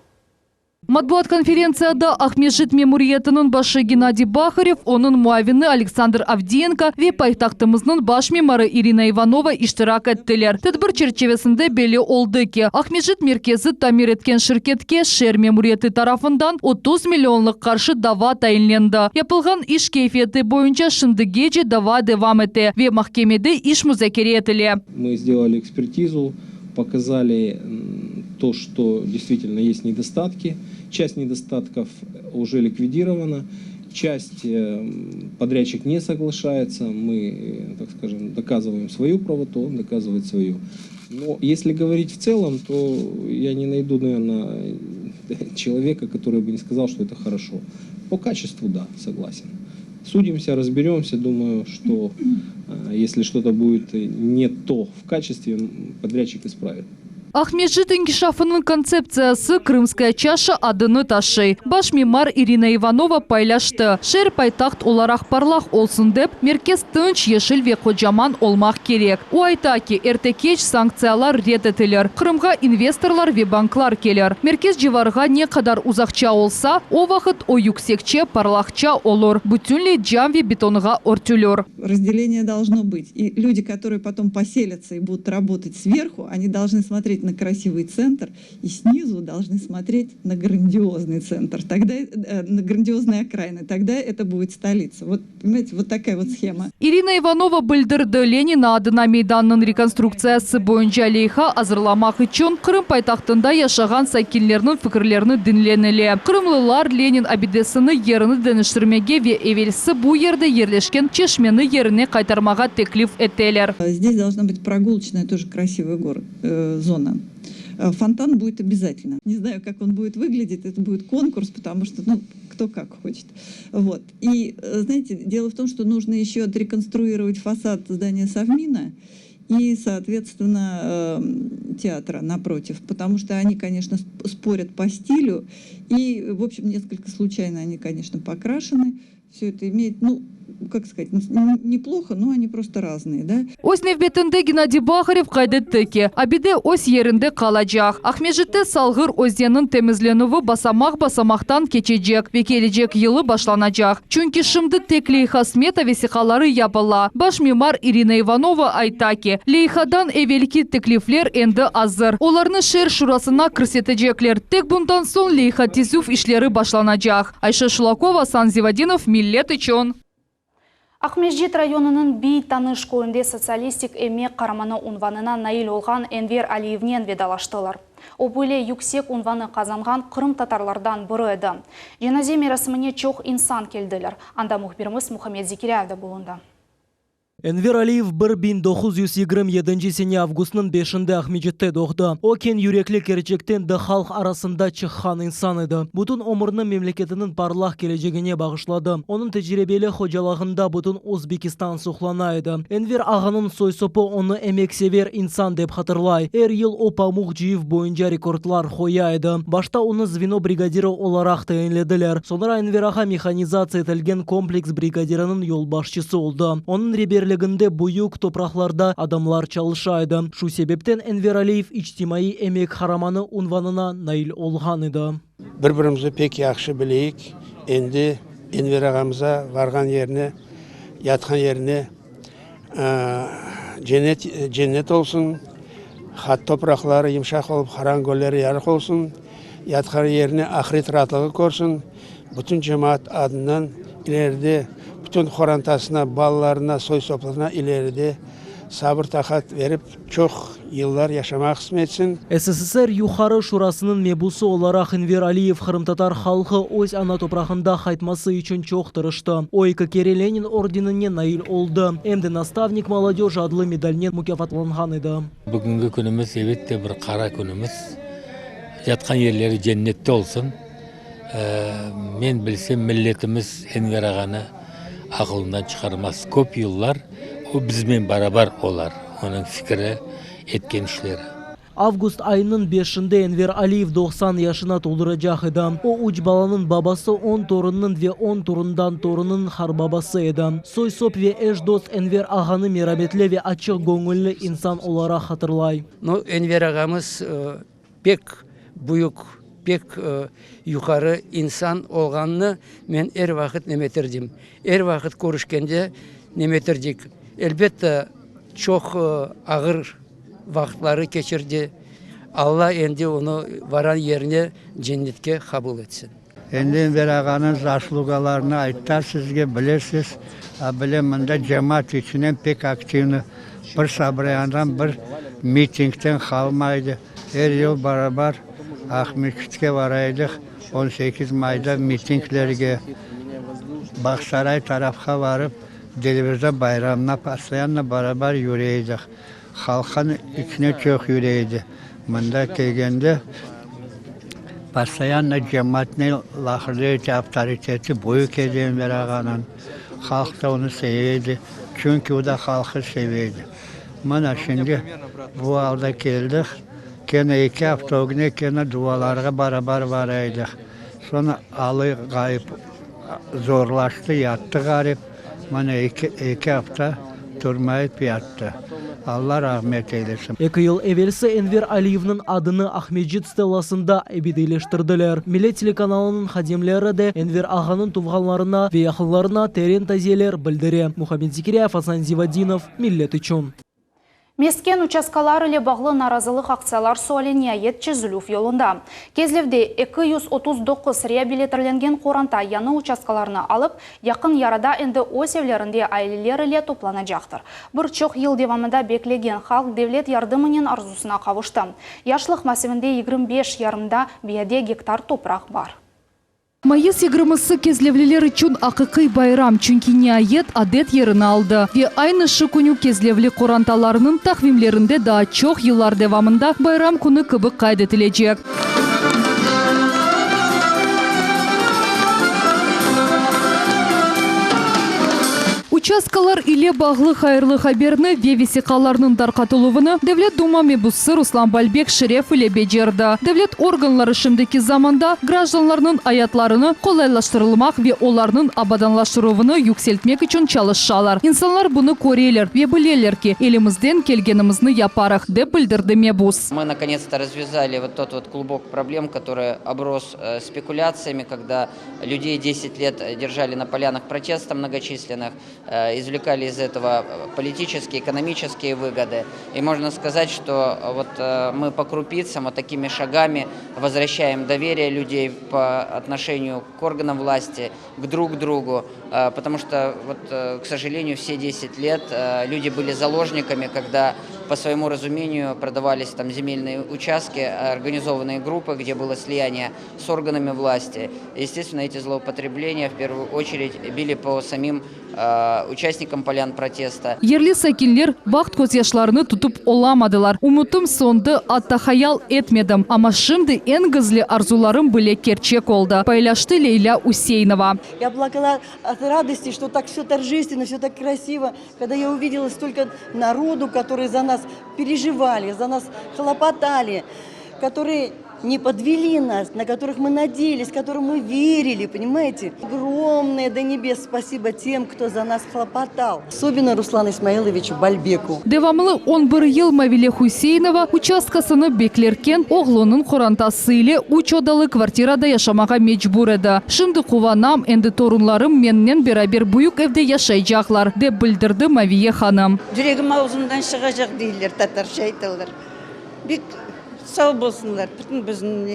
Matbuat konferentsiyada Aqmescit memuriyetiniñ başı Gennadiy Baharev, onıñ muavini Aleksandr Ovdiyenko ve paytahtımıznıñ baş mimarı İrina İvanova iştirak ettiler. Tedbir çerçivesinde belli oldı ki, Aqmescit merkezi tamir etken şirketke şeer memuriyeti tarafından 30 millionlıq qarşı dava tayinlendi. Yapılğan iş keyfiyeti boyunca şimdigece dava devam ete ve mahkemede iş muzakere etile. Мы сделали экспертизу, показали то, что действительно есть недостатки. Часть недостатков уже ликвидирована, часть э, подрядчик не соглашается, мы, э, так скажем, доказываем свою правоту, он доказывает свою. Но если говорить в целом, то я не найду, наверное, человека, который бы не сказал, что это хорошо. По качеству, да, согласен. Судимся, разберемся. Думаю, что э, если что-то будет не то в качестве, подрядчик исправит. Aqmescit inkişafınıñ kontseptsiyası Крымская чаша adını taşıy. Baş mimar İrina İvanova paylaştı. Şeer paytaht olaraq parlaq olsun dep, merkez tınç, yeşil ve qocaman olmaq kerek. O ayta ki, erte-keç sanktsiyalar red etilir. Qırımğa investorlar ve banklar kelir. Merkez civarğa ne qadar uzaqça olsa, o vaqıt o yüksekçe, parlaqça olur. Bütünley cam ve betonğa örtülür. Разделение должно быть. И люди, которые потом поселятся и будут работать сверху, они должны смотреть на красивый центр и снизу должны смотреть на грандиозный центр, тогда э, на грандиозные окраины. Тогда это будет столица. Вот, понимаете, вот такая вот схема. İrina İvanova bildirdi, Lenin adına meydannıñ rekonstruktsiyası boyunca leyha azırlamaq içün Qırım paytahtında yaşağan sakinlerniñ fikirlerini diñlenile. Qırımlılar Lenin abidesini yerini deñiştirmege ve evelsi bu yerde yerleşken çeşmeni yerine qaytarmağa teklif eteler. Здесь должна быть прогулочная тоже красивый город, э, зона. Э, Фонтан будет обязательно. Не знаю, как он будет выглядеть, это будет конкурс, потому что, ну, кто как хочет. Вот. И, э, знаете, дело в том, что нужно еще отреконструировать фасад здания Совмина. И, соответственно, театра напротив, потому что они, конечно, спорят по стилю, и, в общем, несколько случайно они, конечно, покрашены. Все это имеет, ну, как сказать, неплохо, но они просто разные, да. Öz nevbetinde Gennadiy Baharev qayd etti ki, abide öz yerinde qalacaq. Aqmescitte Salğır özeniniñ temizlenüvi basamaq-basamaqtan keçecek ve kelecek yılı başlanacaq. Çünki şimdi tek leyha-smeta vesiqaları yapıla. Baş mimar İrina İvanova ayta ki, leyhadan evelki teklifler endi azır. Olarnı şeer şurasına kirsetecekler. Tek bundan soñ leyha tizüv işleri başlanacaq. Ayşe Şulakova, Asan Zivadinov, Millet içün. Aqmescit rayonınıñ Biy Tanış köyünde Sotsialistik emek qaramanı unvanına nail olğan Enver Aliyevnen vedalaştılar. O, böyle yüksek unvanı qazanğan qırımtatarlardan biri edi. Cenaze merasimine çoq insan keldiler. Anda mühbirimiz Muhammed Zekiryayev de bulundı. Enver Aliyev 1927 sene avgustnıñ beşinde Aqmescitte doğdı. O, keñ yürekli, kerçekten de halq arasında çıqqan insan edi. Bütün ömürini memleketiniñ parlaq kelecegine bağışladı. Onıñ tecribeli hocalığında bütün Özbekistan suqlana edi. Enver ağanıñ soy-sopu onı emeksever insan dep hatırlay. Er yıl o pamuq cıyıv boyunca rekordlar qoya edi. Başta onı zveno brigadiri olaraq tayinlediler. Soñra Enver ağa mehanizatsiya etilgen kompleks brigadiriniñ yolbaşçısı oldı. Onıñ reberliginde büyük topraqlarda adamlar çalışa edi. Şu sebepten Enver Aliyev İçtimaiy emek qaramanı unvanına nail olğan edi. Bir-birimizni pek yahşı bileyik. Endi Enver ağamıza varğan yerine, yatqan yerine cennet, cennet olsun, hat topraqları yımşaq olıp, haran gölleri yarıq olsun, yatqan yerine ahret raatlığı körsin. Bütün cemaat adından ileride bütün qorantasına, balalarına, soy-soplarına ileride sabır-taqat verip, çoq yıllar yaşamaq qısmet etsin. SSSR Yuqarı Şurasınıñ mebusı olaraq Enver Aliyev qırımtatar halqı öz ana toprağında qaytması içün çoq tırıştı. O, eki kere Lenin ordenine nail oldı, em de Nastavnik molodejı adlı medalnen mukâfatlanğan edi. Bugünki künümiz, elbette, bir qara künümiz. Yatqan yerleri cennette olsun. Men bilsem, milletimiz Enver ağanı aqılından çıqarmaz. Köp yıllar o bizmen barabar olar, onıñ fikri, etken işleri. Avgust ayınıñ beşinde Enver Aliyev 90 yaşına tolduracaq edi. O, üç balanıñ babası, on torunnıñ ve on torundan torunıñ harbabası edi. Soy-sop ve eş-dost Enver ağanı merametli ve açıq göñülli insan olaraq hatırlay. Nu, Enver ağamız pek büyük, pek yuqarı insan olğanını men er vaqıt nemetirdim. Er vaqıt körüşkende nemetirdik. Elbette, çoq ağır vaqıtları keçirdi. Alla endi onı varan yerine, cennetke qabul etsin. Endi Enver ağanıñ zaslugalarını aytar sizge, bilirsiz. A, bilem, mında cemaat içinen pek aktivno, bir sobrayandan, bir mitingden qalmaydı. Er yıl barabar Aqmescitke varaydıq, 18 mayda mitinglerge, Bağsaray tarafqa varıp, Derviza bayramına postoyanno barabar yüreydik. Halqnıñ içine çoq yüreydi. Mında kelgende postoyanno cemaatnen laqırdı ete, avtoriteti büyük edi Enver ağanıñ. Halq da onı seve edi, çünki o da halqı seve edi. Mına şimdi bu alda keldik, kene eki afta ögüne kene dualarğa barabar varaydıq. Soñra alı ğayıp zorlaştı, yattı ğarip. Mına eki afta turmayıp yattı. Alla rahmet eylesin. Eki yıl evelsi Enver Aliyevniñ adını Aqmescit stellasında ebediyleştirdiler. Millet telekanalınıñ hadimleri de Enver ağanıñ tuvğanlarına ve yaqınlarına teren taziyeler bildire. Muhammed Zekiryayev, Asan Zivadinov, Millet içün. Mesken uçastkalar ile bağlı narazılıq aktsiyalar suali niayet çezilüv yolunda. Kezlevde 239 reabilitirlengen qoranta yañı uçastkalarnı alıp, yaqın yarıda endi öz evlerinde aileler ile toplanacaqtır. Bir çoq yıl devamında beklegen halq devlet yardımınen arzusına qavuştı. Yaşlıq massivinde 25 yarımda biyade gektar topraq bar. Mayıs yigirmisi kezlevliler içün aqiqiy bayram, çünki niayet adet yerini aldı. Ve aynı şu künü kezlevli qorantalarınıñ taqvimlerinde daa çoq yıllar devamında bayram künü kibi qayd etilecek. Uçastkalar ile bağlı hayırlı haberni ve vesiqalarnıñ tarqatıluvını Devlet Duma mebusı Ruslan Balbek şeref ile becerdi. Devlet organları şimdiki zamanda grajdanlarnıñ ayatlarını qolaylaştırılmaq ve olarnıñ abadanlaştıruvını yükseltmek içün çalışalar. İnsanlar bunı köreler ve bileler ki, elimizden kelgenimizni yaparıq, dep bildirdi mebus. Мы наконец-то развязали вот тот вот клубок проблем, который оброс спекуляциями, когда людей 10 лет держали на полянах протеста многочисленных, извлекали из этого политические, экономические выгоды. И можно сказать, что вот мы по крупицам, вот такими шагами возвращаем доверие людей по отношению к органам власти, к друг другу, потому что, вот, к сожалению, все 10 лет люди были заложниками, когда по своему разумению продавались там земельные участки, организованные группы, где было слияние с органами власти. Естественно, эти злоупотребления в первую очередь били по самим участникам полян протеста. Yerli sakinler baht közyaşlarını tutıp olamadılar. Ümütim söndi, atta hayal etmedim. Amma şimdi eñ gizli arzularım bile kerçek oldı, paylaştı Leylâ Üseinova. Я плакала от радости, что так все торжественно, все так красиво. Когда я увидела столько народу, которые за нас переживали, за нас хлопотали, которые не подвели нас, на которых мы надеялись, которым мы верили, понимаете? Огромное до небес спасибо тем, кто за нас хлопотал. Особенно Руслану Исмаиловичу Бальбеку. Devamlı 11 yıl Mavile Hüseynova uçastkasını beklerken oğlunıñ qorantası ile üç odalı kvartirada yaşamağa mecbur edi. Şimdi quvanam, endi torunlarım mennen beraber büyük evde yaşaycaqlar, dep bildirdi Maviye hanım. Yüregim avzımdan şığacaq deyler, tatarca aytalar. Bek sav bolsunlar bütün bizim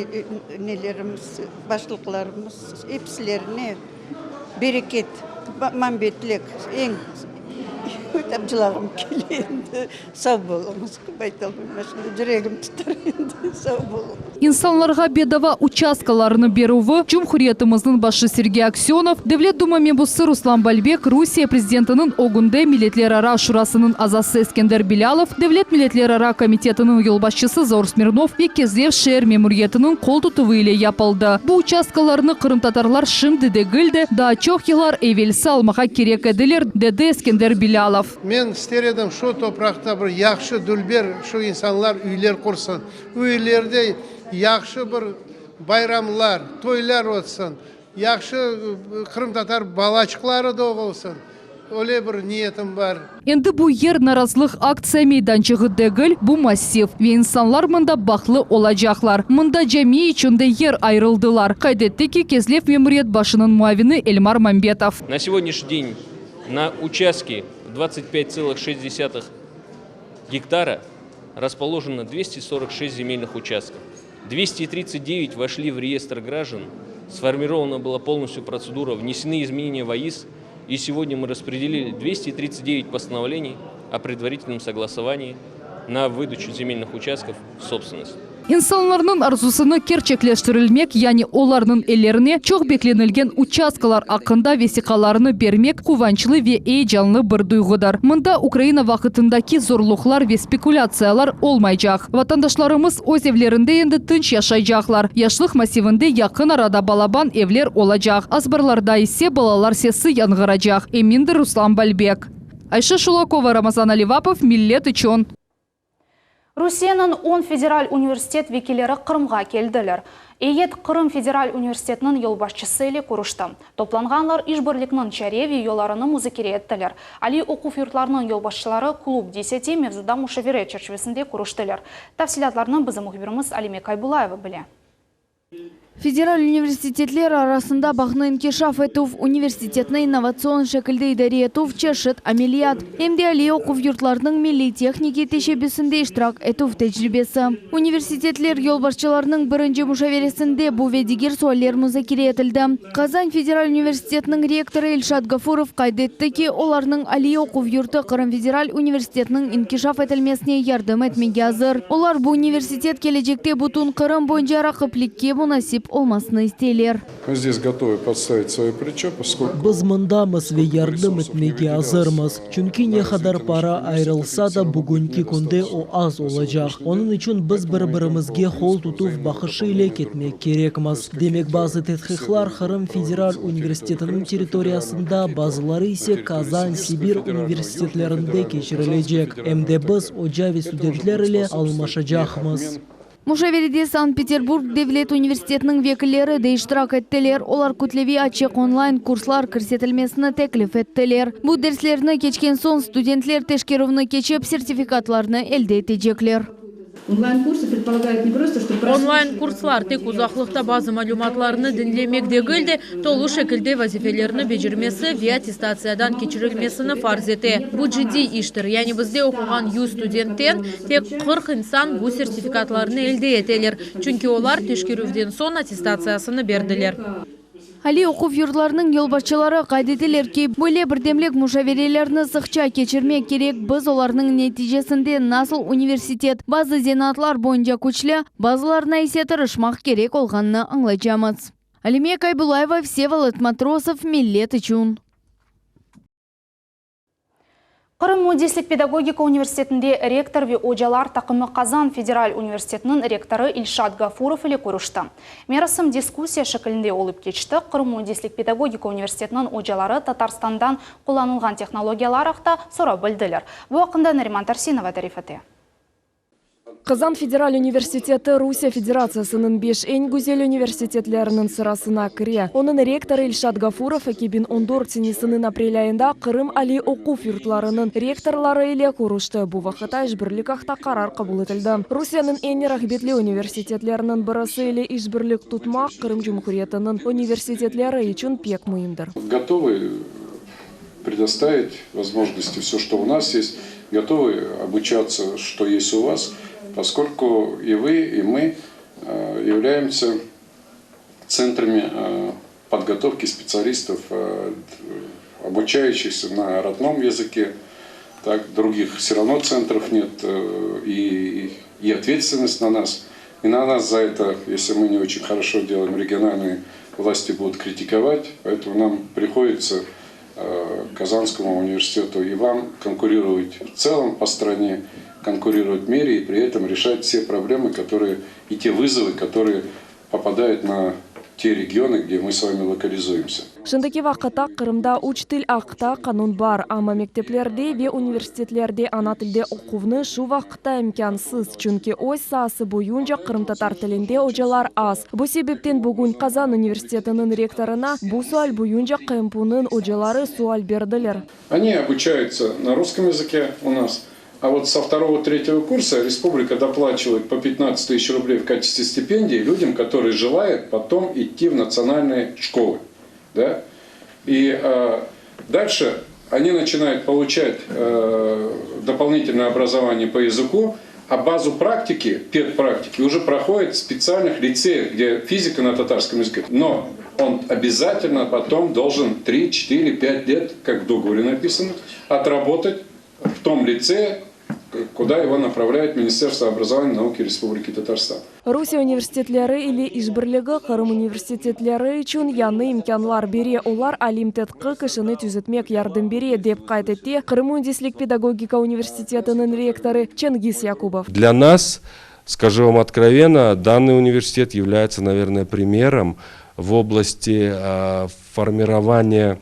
nelerimiz, başlıqlarımız, episilerine bereket, mambetlik, eñ cılağım kele endi. Sav boluñız, aytalmayman şimdi, yüregim tutar endi, sav boluñız. İnsanlarğa bedava uçastkalarnı berüvi Cumhuriyetimizniñ başı Sergey Aksönov, Devlet Duma mebusı Ruslan Balbek, Rusiye prezidentiniñ ögünde Milletlerara Şurasınıñ azası Eskender Bilâlov, Devlet milletlerara komitetiniñ yolbaşçısı Zaur Smirnov ve Kezlev şeer memuriyetiniñ qol tutuvı ile yapıldı. Bu uçastkalarnı qırımtatarlar şimdi degil de, daa çoq yıllar evelsi almağa kerek ediler, dedi Eskender Bilâlov. Men ister edim, şu topraqta bir yahşı, dülber şu insanlar üyler qursın. Üylerde yahşı bir bayramlar, toylar ötsin. Yahşı qırımtatar balaçıqları doğulsın. Öyle bir niyetim bar. Endi bu yer narazılıq aktsiya meydançığı degil, bu massiv ve insanlar mında bahtlı olacaqlar. Mında cami içün de yer ayırıldılar, qayd etti ki, Kezlev memuriyet başınıñ muavini Elmar Mambetov. Na segodняшний день на участке 25,6 гектара расположено 246 земельных участков. 239 вошли в реестр граждан, сформирована была полностью процедура, внесены изменения в АИС, и сегодня мы распределили 239 постановлений о предварительном согласовании на выдачу земельных участков в собственность. İnsanlarnıñ arzusını kerçekleştirilmek, yani olarnıñ ellerine çoq beklenilgen uçastkalar aqqında vesiqalarnı bermek quvançlı ve eyecanlı bir duyğudır. Mında Ukraina vaqıtındaki zorluqlar ve spekulâtsiyalar olmaycaq. Vatandaşlarımız öz evlerinde endi tınç yaşaycaqlar. Yaşlıq massivinde yaqın arada balaban evler olacaq, azbarlarda ise balalar sesi yañğıracaq, emindir Ruslan Balbek. Ayşe Şulakova, Ramazan Alivapov, Millet içün. Rusiyeniñ on federal universitet vekilleri Qırımğa keldiler. Eyyet Qırım federal universitetiniñ yolbaşçısı ile körüşti. Toplanğanlar işbirlikniñ çare ve yollarını muzakere ettiler. Aliy oquv yurtlarınıñ yolbaşçıları Klub deseti mevzuda muşavere çerçivesinde körüştiler. Tafsilâtlarnı bizim mühbirimiz Alime Kaybulayeva bile. Federal universitetler arasında bağnı inkişaf etüv, universitetni innovatsion şekilde idare etüv çeşit ameliyat, em de aliy oquv yurtlarınıñ milliy tehnikiy teşebbüsinde iştirak etüv tecribesi. Universitetler yolbaşçılarınıñ birinci muşaveresinde bu ve diger sualler muzakere etildi. Qazan federal universitetiniñ rektorı İlşat Gafurov qayd etti ki, olarnıñ aliy oquv yurtı Qırım federal universitetiniñ inkişaf etilmesine yardım etmege azır. Olar bu universitet kelecekte bütün Qırım boyunca raqiplikke munasip. olmasını isteyler. Мы здесь готовы подставить свое плечо, поскольку Biz mındamız ve yardım etmege azırmız, çünki ne qadar para ayırılsa da, bugünki künde o az olacaq. Onıñ içün biz bir-birimizge qol tutuv baqışı ile ketmek kerekmiz. Demek, bazı tedqiqlar Qırım federal universitetiniñ territoriyasında, bazıları ise Kazan, Sibir universitetlerinde keçirilecek. Em de biz oca ve studentler ile almaşacaqmız. Muşaverede Sankt-Peterburg devlet universitetiniñ vekilleri de iştirak ettiler. Olar kütleviy açıq online kurslar kirsetilmesini teklif ettiler. Bu derslerni keçken soñ studentler teşkerüvni keçip, sertifikatlarnı elde etecekler. Online kurslar, tek uzaqlıqta bazı malümatlarnı diñlemek degil de, tolu şekilde vazifelerni becermesi ve attestatsiyadan keçirilmesini farz ete. Bu ciddiy iştir. Yani bizde oquğan 100 studentten tek 40 insan bu sertifikatlarnı elde eteler, çünki olar teşkerüvden soñ attestatsiyasını berdiler. Aliy oquv yurtlarınıñ yolbaşçıları qayd eteler ki, böyle birdemlik muşaverelerini sıqça keçirmek kerek, biz olarnıñ neticesinde nasıl universitet bazı zenaatlar boyunca küçlü, bazılarına ise tırışmaq kerek olğanını añlaycamız. Alime Kaybulayeva, Vsevolod Matrosov, Millet içün. Qırım müendislik pedagogika universitetinde rektor ve ocalar taqımı Qazan federal universitetiniñ rektorı İlşat Gafurov ile körüşti. Merasim diskussiya şekilinde olıp keçti. Qırım müendislik pedagogika universitetiniñ ocaları Tatarstandan qullanılğan tehnologiyalar aqta sorap bildiler. Bu aqqında Nariman Tarsinova tarif ete. Qazan federal universiteti Rusiye Federatsiyasınıñ beş eñ güzel universitetleriniñ sırasına kire. Onıñ rektorı İlşat Gafurov 2014 senesiniñ aprel ayında Qırım aliy oquv yurtlarınıñ rektorları ile körüşti. Bu vaqıtta işbirlik aqta qarar qabul etildi. Rusiyeniñ eñ rağbetli universitetleriniñ birisi ile işbirlik tutmaq Qırım Cumhuriyetiniñ universitetleri içün pek müimdir. Gotovı предоставить возможности все, что у нас есть, готовы обучаться, что есть у вас, поскольку и вы, и мы э, являемся центрами э, подготовки специалистов, э, обучающихся на родном языке. Так, других все равно центров нет, и, и ответственность на нас. И на нас за это, если мы не очень хорошо делаем, региональные власти будут критиковать, поэтому нам приходится Казанскому университету и вам конкурировать в целом по стране, конкурировать в мире и при этом решать все проблемы, которые и те вызовы, которые попадают на те регионы, где мы с вами локализуемся. Şimdiki vaqıtta Qırımda üç til aqta qanun bar, amma mekteplerde ve universitetlerde ana tilde oquvnı şu vaqıtta imkânsız, çünki öz saası boyunca qırımtatar tilinde ocalar az. Bu sebepten bugün Qazan universitetiniñ rektorına bu sual boyunca QMPUnıñ ocaları sual berdiler. Они обучаются на русском языке у нас, а вот со второго-третьего курса республика доплачивает по 15 тысяч рублей в качестве стипендии людям, которые желают потом идти в национальные школы. Да? И э, дальше они начинают получать э, дополнительное образование по языку, а базу практики, педпрактики, уже проходит в специальных лицеях, где физика на татарском языке. Но он обязательно потом должен 3, 4, 5 лет, как в договоре написано, отработать в том лицее, куда его направляет Министерство образования и науки Республики Татарстан. Rusiye universitetleri ile işbirligi Qırım universitetleri içün yañı imkânlar bere, olar alim tedqiq işini tüzetmek yardım bere, dep qayd etti Qırım müendislik pedagogika universitetiniñ rektorı Çengiz Yakubov. Для нас, скажу вам откровенно, данный университет является, наверное, примером в области формирования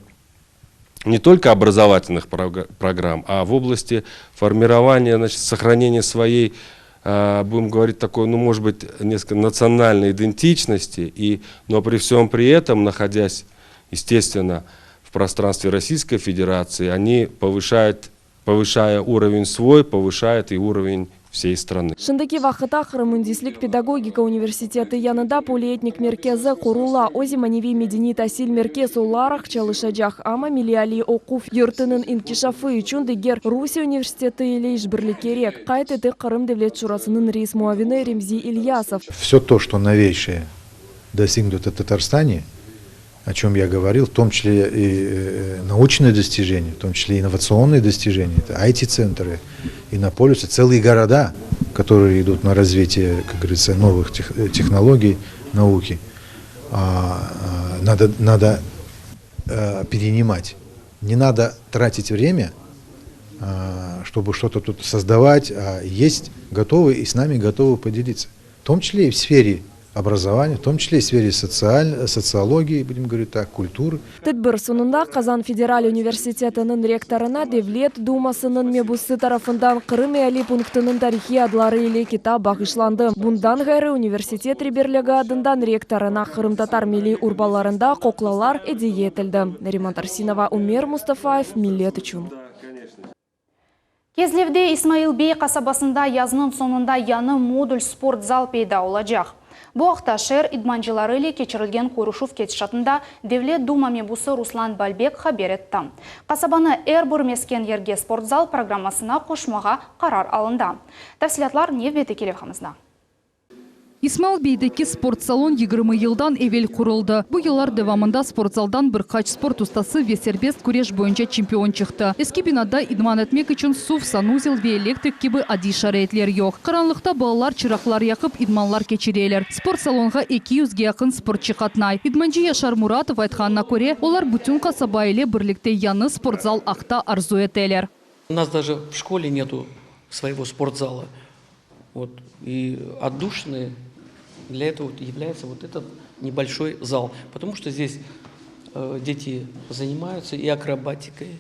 не только образовательных программ, а в области формирования, значит, сохранения своей, будем говорить, такой, ну, может быть, несколько национальной идентичности, и, но при всем при этом, находясь, естественно, в пространстве Российской Федерации, они повышают, повышая уровень свой, повышают и уровень всей страны. Şimdiki vaqıtta Qırım müendislik pedagogika universiteti yanında polietnik merkezi qurula. O zemaneviy medeniy tasil merkez olaraq çalışacaq, amma milliy aliy oquv yurtınıñ inkişafı içün diger Rusiye universiteti ile işbirlik kerek, qayd etti Qırım Devlet Şurasınıñ reis muavini Remzi İlyasov. Все то, что новейшее достигнуто в Татарстане, о чем я говорил, в том числе и научные достижения, в том числе инновационные достижения, это IT-центры, иннополисы, целые города, которые идут на развитие, как говорится, новых технологий, науки. Надо, надо перенимать. Не надо тратить время, чтобы что-то тут создавать, а есть готовы и с нами готовы поделиться. В том числе и в сфере образования, в том числе и в сфере социаль, социологии, будем говорить так, культуры. Tedbir soñunda Qazan federal universitetiniñ rektorına Devlet Dumasınıñ mebusı tarafından Qırım eali punktınıñ tarihiy adları ile kitap bağışlandı. Bundan ğayrı, universitet reberligi adından rektorına qırımtatar milliy urbalarında qoqlalar ediye etildi. Nariman Tarsinova, Umer Mustafayev, Millet içün. Kezlevde İsmail Bey qasabasında yaznıñ soñunda yañı modul sport zal peyda olacaq. Bu aqta şeer idmancıları ile keçirilgen körüşüv ketişatında Devlet Duma mebusı Ruslan Balbek haber etti. Qasabanı er bir mesken yerge sportzal programmasına qoşmağa qarar alındı. Tafsilâtlar nevbetteki levhamızda. İsmail Beydeki sportsalon 20 yıldan evel quruldı. Bu yıllar devamında sportzaldan bir qaç sport ustası ve serbest küreş boyunca çempion çıqtı. Eski binada idman etmek içün suv, sanuzel ve elektrik kibi adiy şaraitler yoq. Qaranlıqta balalar çıraqlar yaqıp idmanlar keçireler. Sportsalonğa eki yüzge yaqın sportçı qatnay. İdmancı Yaşar Muratov aytqanına köre, olar bütün qasaba ile birlikte yañı sportzal aqta arzu eteler. У нас даже в школе нету своего спортзала. Вот, и отдушины для этого вот является вот этот небольшой зал. Потому что здесь э, дети занимаются и акробатикой,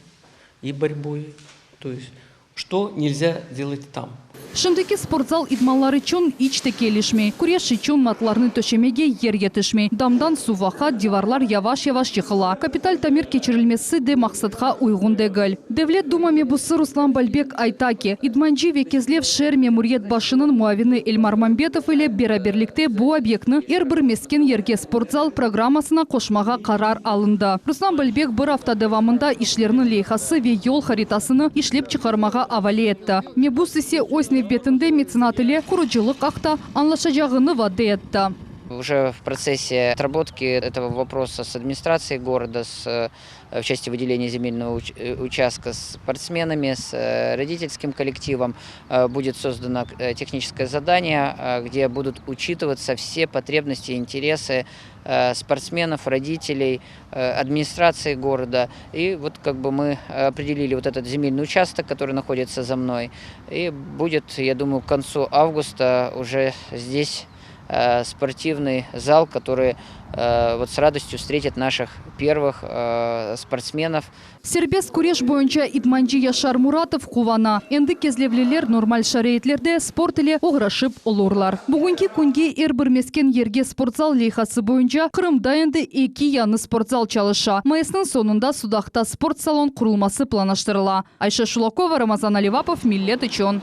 и борьбой. То есть, что нельзя делать там. Şimdiki sportzal idmanlar içün iç te kelişmey. Küreş içün matlarnı töşemege yer yetişmey. Damdan suv aqa, divarlar yavaş-yavaş yıqıla. Kapital tamir keçirilmesi de maqsatqa uyğun degil. Devlet Duma mebusı Ruslan Balbek ayta ki, idmancı ve Kezlev şeer memuriyet başınıñ muavini Elmar Mambetov ile beraberlikte bu obyektni er bir mesken yerge sportzal programmasına qoşmağa qarar alındı. Ruslan Balbek bir afta devamında işlerniñ leyhası ve yol haritasını işlep çıqarmağa avale etti. Mebus ise öz nevbetinde metsenat ile qurucılıq aqta añlaşacağını vade etti. Уже в процессе отработки этого вопроса с администрацией города, с в части выделения земельного участка с спортсменами, с родительским коллективом будет создано техническое задание, где будут учитываться все потребности и интересы спортсменов, родителей, администрации города. И вот как бы мы определили вот этот земельный участок, который находится за мной. И будет, я думаю, к концу августа уже здесь спортивный зал, который вот с радостью встретит наших первых спортсменов. Serbest küreş boyunca idmancı Yaşar Muratov quvana. Endi kezlevliler normal şaraitlerde sport ile oğraşıp olurlar. Bugünki künge er bir mesken yerge sportzal leyhası boyunca Qırımda endi eki yañı sportzal çalışa. Mayısnıñ soñunda Sudaqta sport salon qurulması planlaştırıla. Ayşe Şulakova, Ramazan Alivapov, Millet içün.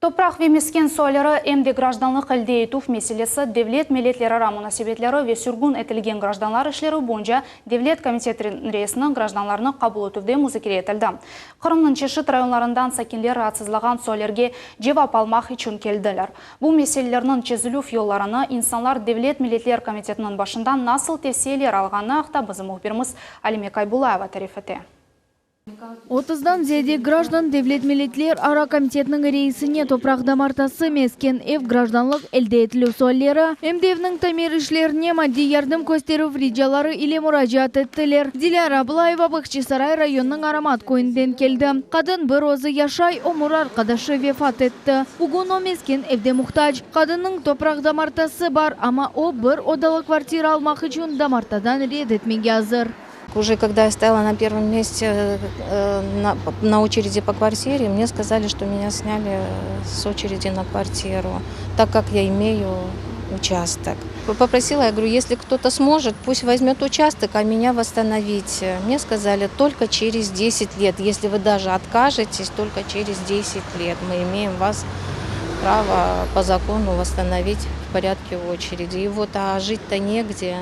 Topraq ve mesken sualleri em de grajdanlıq elde etüv meselesi Devlet milletlerara munasebetleri ve sürgün etilgen grajdanlar işleri boyunca Devlet komiteti reisiniñ grajdanlarnı qabul etüvde muzakere etildi. Qırımnıñ çeşit rayonlarından sakinler raatsızlağan suallerge cevap almaq içün keldiler. Bu meselelerniñ çezilüv yollarını, insanlar Devlet milletler komitetiniñ başından nasıl tevsiyeler alğanı aqta bizim mühbirimiz Alime Kaybulayeva tarif ete. Otuzdan ziyade grajdan Devlet milletler ara komitetiniñ reisine topraq damartası, mesken ev, grajdanlıq elde etilüv sualleri, em de evniñ tamir işlerine maddiy yardım kösterüv ricaları ile muracaat ettiler. Dilâra Ablayeva Bağçasaray rayonınıñ Aromat köyünden keldi. Qadın bir özü yaşay, ömür arqadaşı vefat etti. Bugün o mesken evde muhtac. Qadınnıñ topraq damartası bar, amma o, bir odalı kvartira almaq içün damartadan red etmege azır. Уже когда я стояла на первом месте на, на очереди по квартире, мне сказали, что меня сняли с очереди на квартиру, так как я имею участок. Попросила, я говорю, если кто-то сможет, пусть возьмет участок, а меня восстановите. Мне сказали, только через 10 лет. Если вы даже откажетесь, только через 10 лет мы имеем вас право по закону восстановить в порядке очереди. И вот, а жить-то негде.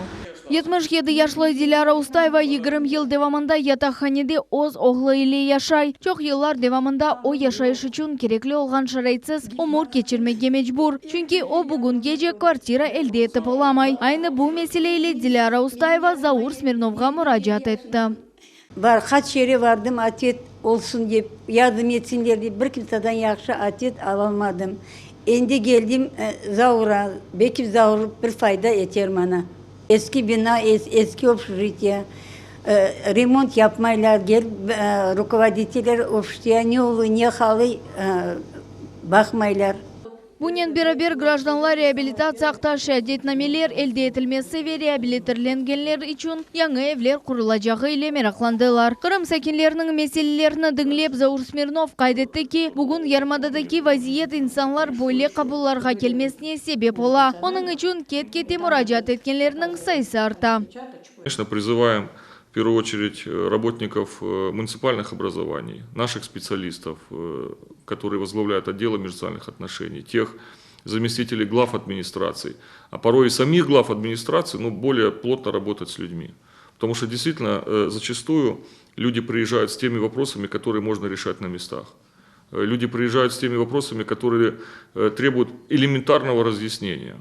77 yaşlı Dilâra Ustayeva 20 yıl devamında yataqhanede öz oğlu ile yaşay. Çoq yıllar devamında o yaşayış içün kerekli olğan şaraitsiz ömür keçirmege mecbur. Çünki o bugüngece kvartira elde etip olamay. Aynı bu mesele ile Dilâra Ustayeva Zaur Smirnovğa muracaat etti. Bar, qaç yere vardım otvet olsun dep, yardım etsinler dep, bir kimseden yahşı otvet alalmadım. Endi keldim Zaura, belki Zaur bir fayda eter mana. Eski bina, eski obşjitiye, remont yapmaylar, gelip rukovoditeller obşjitiye ne olu, ne halı baqmaylar. Bunen beraber, grajdanlar reabilitatsiya aqta şeadetnameler elde etilmesi ve reabilitirlengenler içün yañı evler qurulacağı ile meraqlandılar. Qırım sakinleriniñ meselelerini diñlep, Zaur Smirnov qayd etti ki, bugün yarımadadaki vaziyet insanlar böyle qabullarğa kelmesine sebep ola, onıñ içün ket-kete muracaat etkenlerniñ sayısı arta. Конечно, призываем в первую очередь работников муниципальных образований, наших специалистов, которые возглавляют отделы межнациональных отношений, тех заместителей глав администраций, а порой и самих глав администраций, ну, более плотно работать с людьми. Потому что действительно зачастую люди приезжают с теми вопросами, которые можно решать на местах. Люди приезжают с теми вопросами, которые требуют элементарного разъяснения.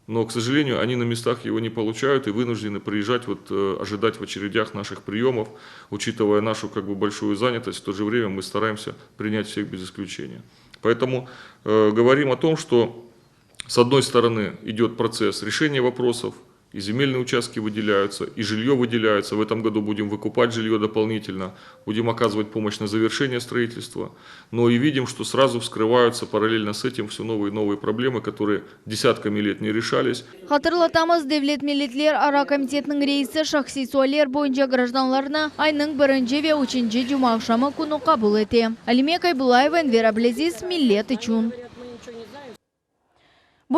Но, к сожалению, они на местах его не получают и вынуждены приезжать, вот, ожидать в очередях наших приемов, учитывая нашу как бы, большую занятость, в то же время мы стараемся принять всех без исключения. Поэтому э, говорим о том, что с одной стороны идет процесс решения вопросов, и земельные участки выделяются, и жилье выделяется. В этом году будем выкупать жилье дополнительно, будем оказывать помощь на завершение строительства. Но и видим, что сразу вскрываются параллельно с этим все новые и новые проблемы, которые десятками лет не решались. Hatırlatamız, Devlet milletlerara komitetiniñ reisi şahsiy sualler boyunca grajdanlarnı aynıñ birinci ve üçünci cumaaqşamı künü qabul ete. Alime Kaybulayeva, Enver Ablâziz, Millet içün.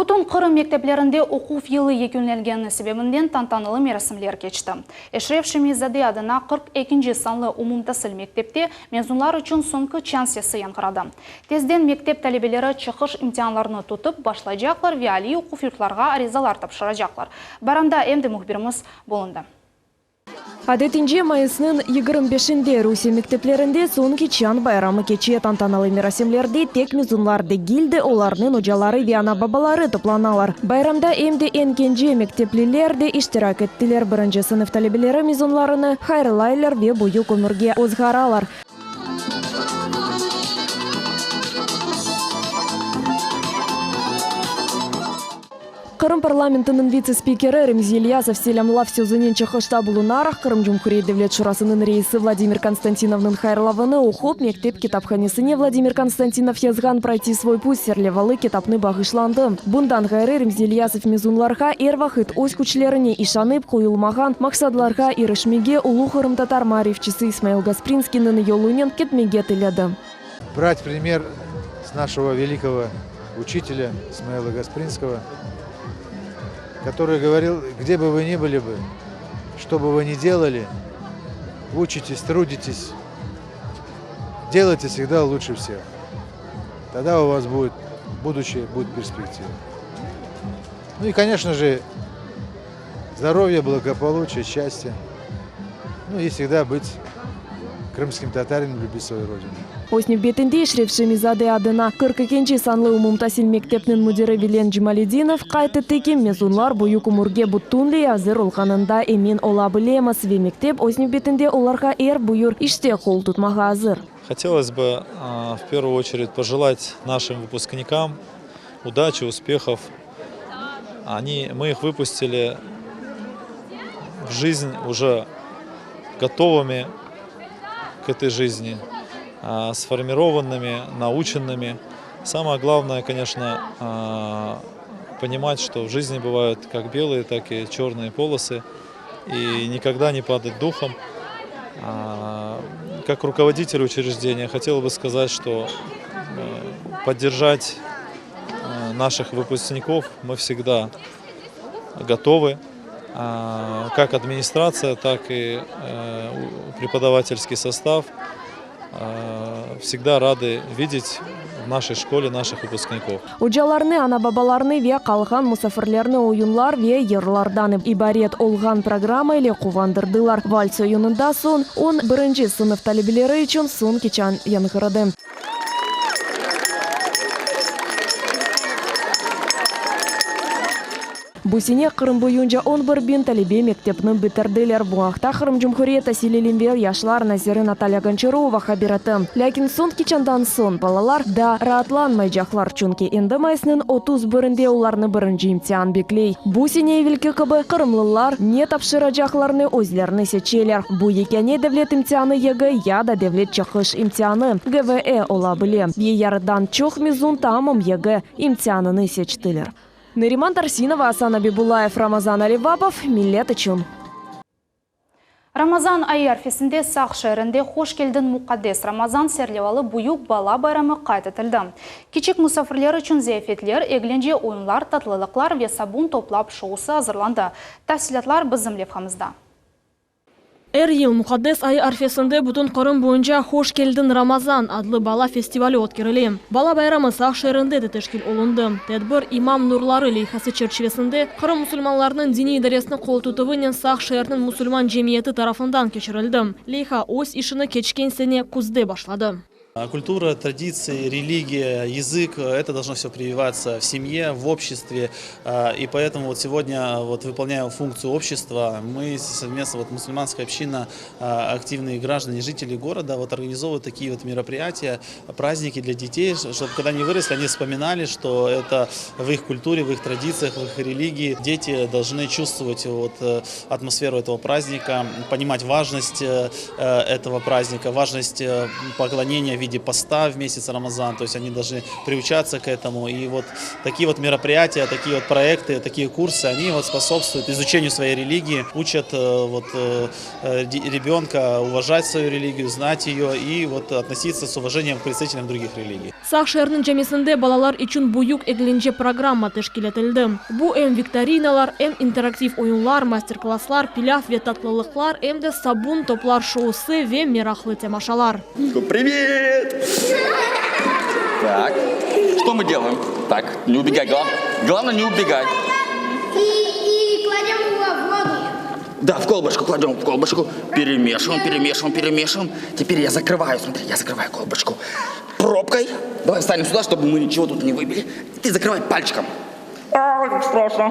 Bütün Qırım mekteplerinde oquv yılı yekünlengeni sebebinden tantanalı merasimler keçti. Eşref Şemi-zade adına 42-nci sanlı umumtasil mektepte mezunlar içün soñki çañ sesi yañğıradı. Tezden mektep talebeleri çıqış imtianlarını tutıp başlaycaqlar ve aliy oquv yurtlarğa arizalar tapşıracaqlar. Bayramda em de mühbirimiz bulundı. Adetince, mayısnıñ 25-inde Rusiye mekteplerinde soñki çañ bayramı keçe. Tantanalı merasimlerde tek mezunlar degil de, olarnıñ ocaları ve ana-babaları toplanalar. Bayramda em de eñ kence mektepliler de iştirak ettiler. Birinci sınıf talebeleri mezunlarını hayırlaylar ve büyük ömürge ozğaralar. Qırım parlamentiniñ vitse-spikeri Remzi İlyasov selâmlav sözünen çıqışta bulunaraq, Qırım Cumhuriyet Devlet Şurasınıñ reisi Vladimir Konstantinovnıñ hayırlavını oqup, mektep kitaphanesine Vladimir Konstantinov yazğan Proyti svoy put serlevalı kitapnı bağışlandı. Bundan ğayrı, Remzi İlyasov mezunlarğa er vaqıt öz küçlerine işanıp, qoyulmağan maqsadlarğa irişmege, ulu qırımtatar maarifçisi İsmail Gasprinskiyniñ yolunen ketmege tiledi. Брать пример с нашего великого учителя Исмаила Гаспринского, который говорил, где бы вы ни были бы, что бы вы ни делали, учитесь, трудитесь, делайте всегда лучше всех. Тогда у вас будет будущее, будет перспектива. Ну и, конечно же, здоровье, благополучие, счастье. Ну и всегда быть крымским татарином, любить свою родину. Öz nevbetinde Eşref Şemi-zade adına 42-nci sanlı umumtasil mektepniñ müdiri Vilen Cemaledinov qayd etti ki, mezunlar büyük ömürge bütünley azır olğanında emin ola bilemiz ve mektep öz nevbetinde olarğa er buyur işte qol tutmağa azır. Хотелось бы в первую очередь пожелать нашим выпускникам удачи, успехов. Они, мы их выпустили в жизнь уже готовыми к этой жизни, сформированными, наученными. Самое главное, конечно, понимать, что в жизни бывают как белые, так и черные полосы, и никогда не падать духом. Как руководитель учреждения хотел бы сказать, что поддержать наших выпускников мы всегда готовы, как администрация, так и преподавательский состав всегда рады видеть в нашей школе наших выпускников. Ocalarnı, ana-babalarnı ve qalğan musafirlerni oyunlar ve yırlardan ibaret olğan programma ile quvandırdılar. Vals oyunından soñ on birinci sınıf talebeleri içün soñki çañ yañğıradı. Bu sene Qırım boyunca on bir biñ talebe mektepni bitirdiler. Bu aqta Qırım Cumhuriyet tasil, ilim ve yaşlar naziri Natalya Gonçarova haber etti. Lâkin soñki çañdan soñ balalar daa raatlanmaycaqlar, çünki endi mayısnıñ 31-inde olarnı birinci imtian bekley. Bu sene evelki kibi qırımlılar ne tapşıracaqlarını özlerini seçeler. Bu yekâne devlet imtianı YGE ya da devlet çıqış imtianı, GVE, ola bile. Ve yarıdan çoq mezun tamam YGE imtianını seçtiler. Nariman Tarsinova, Asan Abibullayev, Ramazan Alivapov, Millet içün. Ramazan ayı arfesinde Saq şeerinde Hoş keldiñ, muqaddes Ramazan serlevalı büyük bala bayramı qayd etildi. Kiçik musafirler içün ziyafetler, eglence oyunlar, tatlılıqlar ve sabun toplap şousı azırlandı. Tafsilâtlar bizim levhamızda. Er yıl Muqaddes ayı arfesinde bütün Qırım boyunca Hoş keldiñ, Ramazan! adlı bala festivali ötkerile. Bala bayramı Saq şeerinde de teşkil olundı. Tedbir İmam nurları leyhası çerçivesinde Qırım musulmanlarınıñ diniy idaresiniñ qoltutuvınen Saq şeeriniñ musulman cemiyeti tarafından keçirildi. Leyha öz işini keçken sene küzde başladı. Kultura, traditsiya, religiya, yazık, это должно все прививаться в семье, в обществе. И поэтому вот сегодня, вот выполняя функцию общества, мы совместно, вот мусульманская община, активные граждане, жители города, вот организовывают такие вот мероприятия, праздники для детей, чтобы когда они выросли, они вспоминали, что это в их культуре, в их традициях, в их религии. Дети должны чувствовать вот атмосферу этого праздника, понимать важность этого праздника, важность поклонения в виде поста в месяц Рамазан, то есть они должны приучаться к этому. И вот такие вот мероприятия, такие вот проекты, такие курсы, они вот способствуют изучению своей религии, учат вот ребенка уважать свою религию, знать ее и вот относиться с уважением к представителям других религий. Saq şeeriniñ camisinde balalar içün büyük eglence programma teşkil etildi. Bu em viktorinalar, em interaktiv oyunlar, master-klasslar, pilâv ve tatlılıqlar, em de sabun toplar şousı ve meraqlı temaşalar. Привет! Так, что мы делаем? Так, не убегай, глав... главное не убегай. И, и кладем его в воду. Да, в колбочку кладем, в колбочку. Перемешиваем, перемешиваем, перемешиваем. Теперь я закрываю, смотри, я закрываю колбочку пробкой. Давай встанем сюда, чтобы мы ничего тут не выбили. Ты закрывай пальчиком. А, как страшно.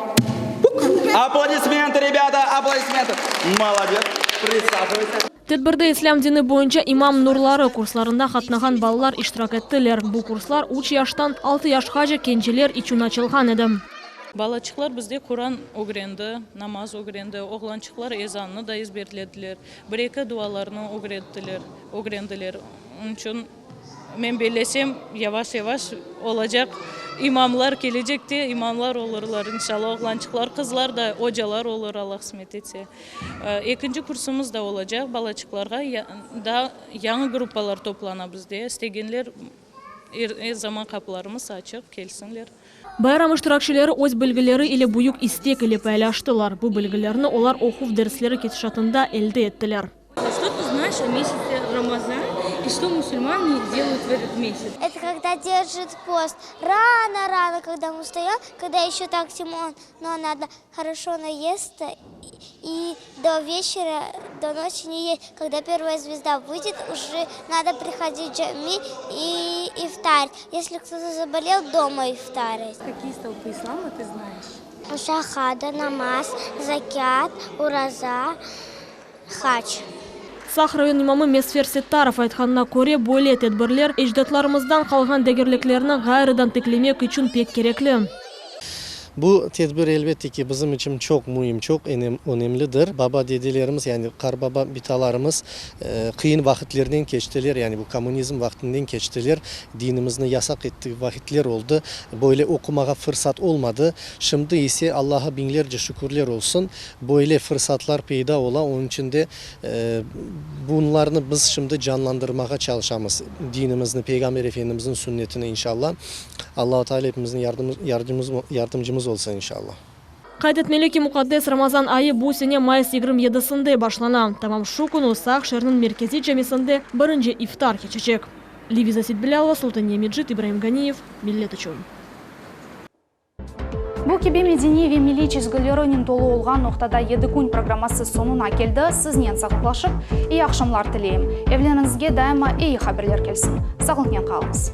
Аплодисменты, ребята, аплодисменты. Молодец, присаживайся. Tedbirde İslâm dini boyunca İmam nurları kurslarında qatnağan balalar iştirak ettiler. Bu kurslar üç yaştan altı yaşqace kenceler içün açılğan edi. Balaçıqlar bizde Quran ögrendi, namaz ögrendi, oğlançıqlar ezannı da ezberlediler, bir-eki dualarnı ögrettiler, ögrendiler. Onıñ içün men bellesem, yavaş-yavaş olacaq imamlar, kelecekte imamlar olurlar, inşallah, oğlançıqlar, qızlar da ocalar olur, Allah qısmet etse. Ekinci kursumız da olacaq balaçıqlarğa, daa yañı gruppalar toplana bizde, istegenler er zaman qapılarımız açıq, kelsinler. Bayram iştirakçileri öz bilgileri ile büyük istek ile paylaştılar. Bu bilgilerni olar oquv dersleri ketişatında elde ettiler. Что ты знаешь о месяце Рамазан и что мусульмане делают в этот месяц? Это когда держит пост. Рано-рано, когда мы встаем, когда еще так темно, но надо хорошо наесться и до вечера, до ночи не есть. Когда первая звезда выйдет, уже надо приходить в джами и ифтарить. Если кто-то заболел, дома ифтарить. Какие столпы ислама ты знаешь? Шахада, намаз, закят, ураза, хадж. Saq rayon imamı Mesfer Settarov aytqanına köre, böyle tedbirler ecdatlarımızdan qalğan degerliklerni ğayrıdan tiklemek içün pek kerekli. Bu tedbir elbette ki bizim içün çoq müim, çoq önemlidir. Baba dedelerimiz, yani qarbaba bitalarımız qıyın vaqıtlerden keçtiler, yani bu kommunizm vaqtından keçtiler, dinimizni yasaq ettiği vaqıtler oldı, böyle oqumağa fırsat olmadı. Şimdi ise Allağa biñlerce şükürler olsun, böyle fırsatlar peyda ola, onıñ içün de bunlarnı biz şimdi canlandırmağa çalışamız, dinimizni, Peyğamber Efendimizniñ sünnetini inşalla. Allahu Teala epimizniñ yardımcımız olsun inşalla. Qayd etmeli ki, muqaddes Ramazan ayı bu sene mayıs 27-sinde başlana. Tamam şu künü Saq şeeriniñ merkeziy camisinde birinci iftar keçecek. Leviza Seytbilâlova, Sultaniye Mecit, İbraim Ganiyev, Millet içün. Bu kibi medeniy ve milliy çizgilerinen tolu olğan Noqtada yedi kün programması soñuna keldi. Siznen sağlıqlaşıp, iyi aqşamlar tileyim. Evleriñizge daima eyi haberler kelsin. Sağlıqnen qalıñız.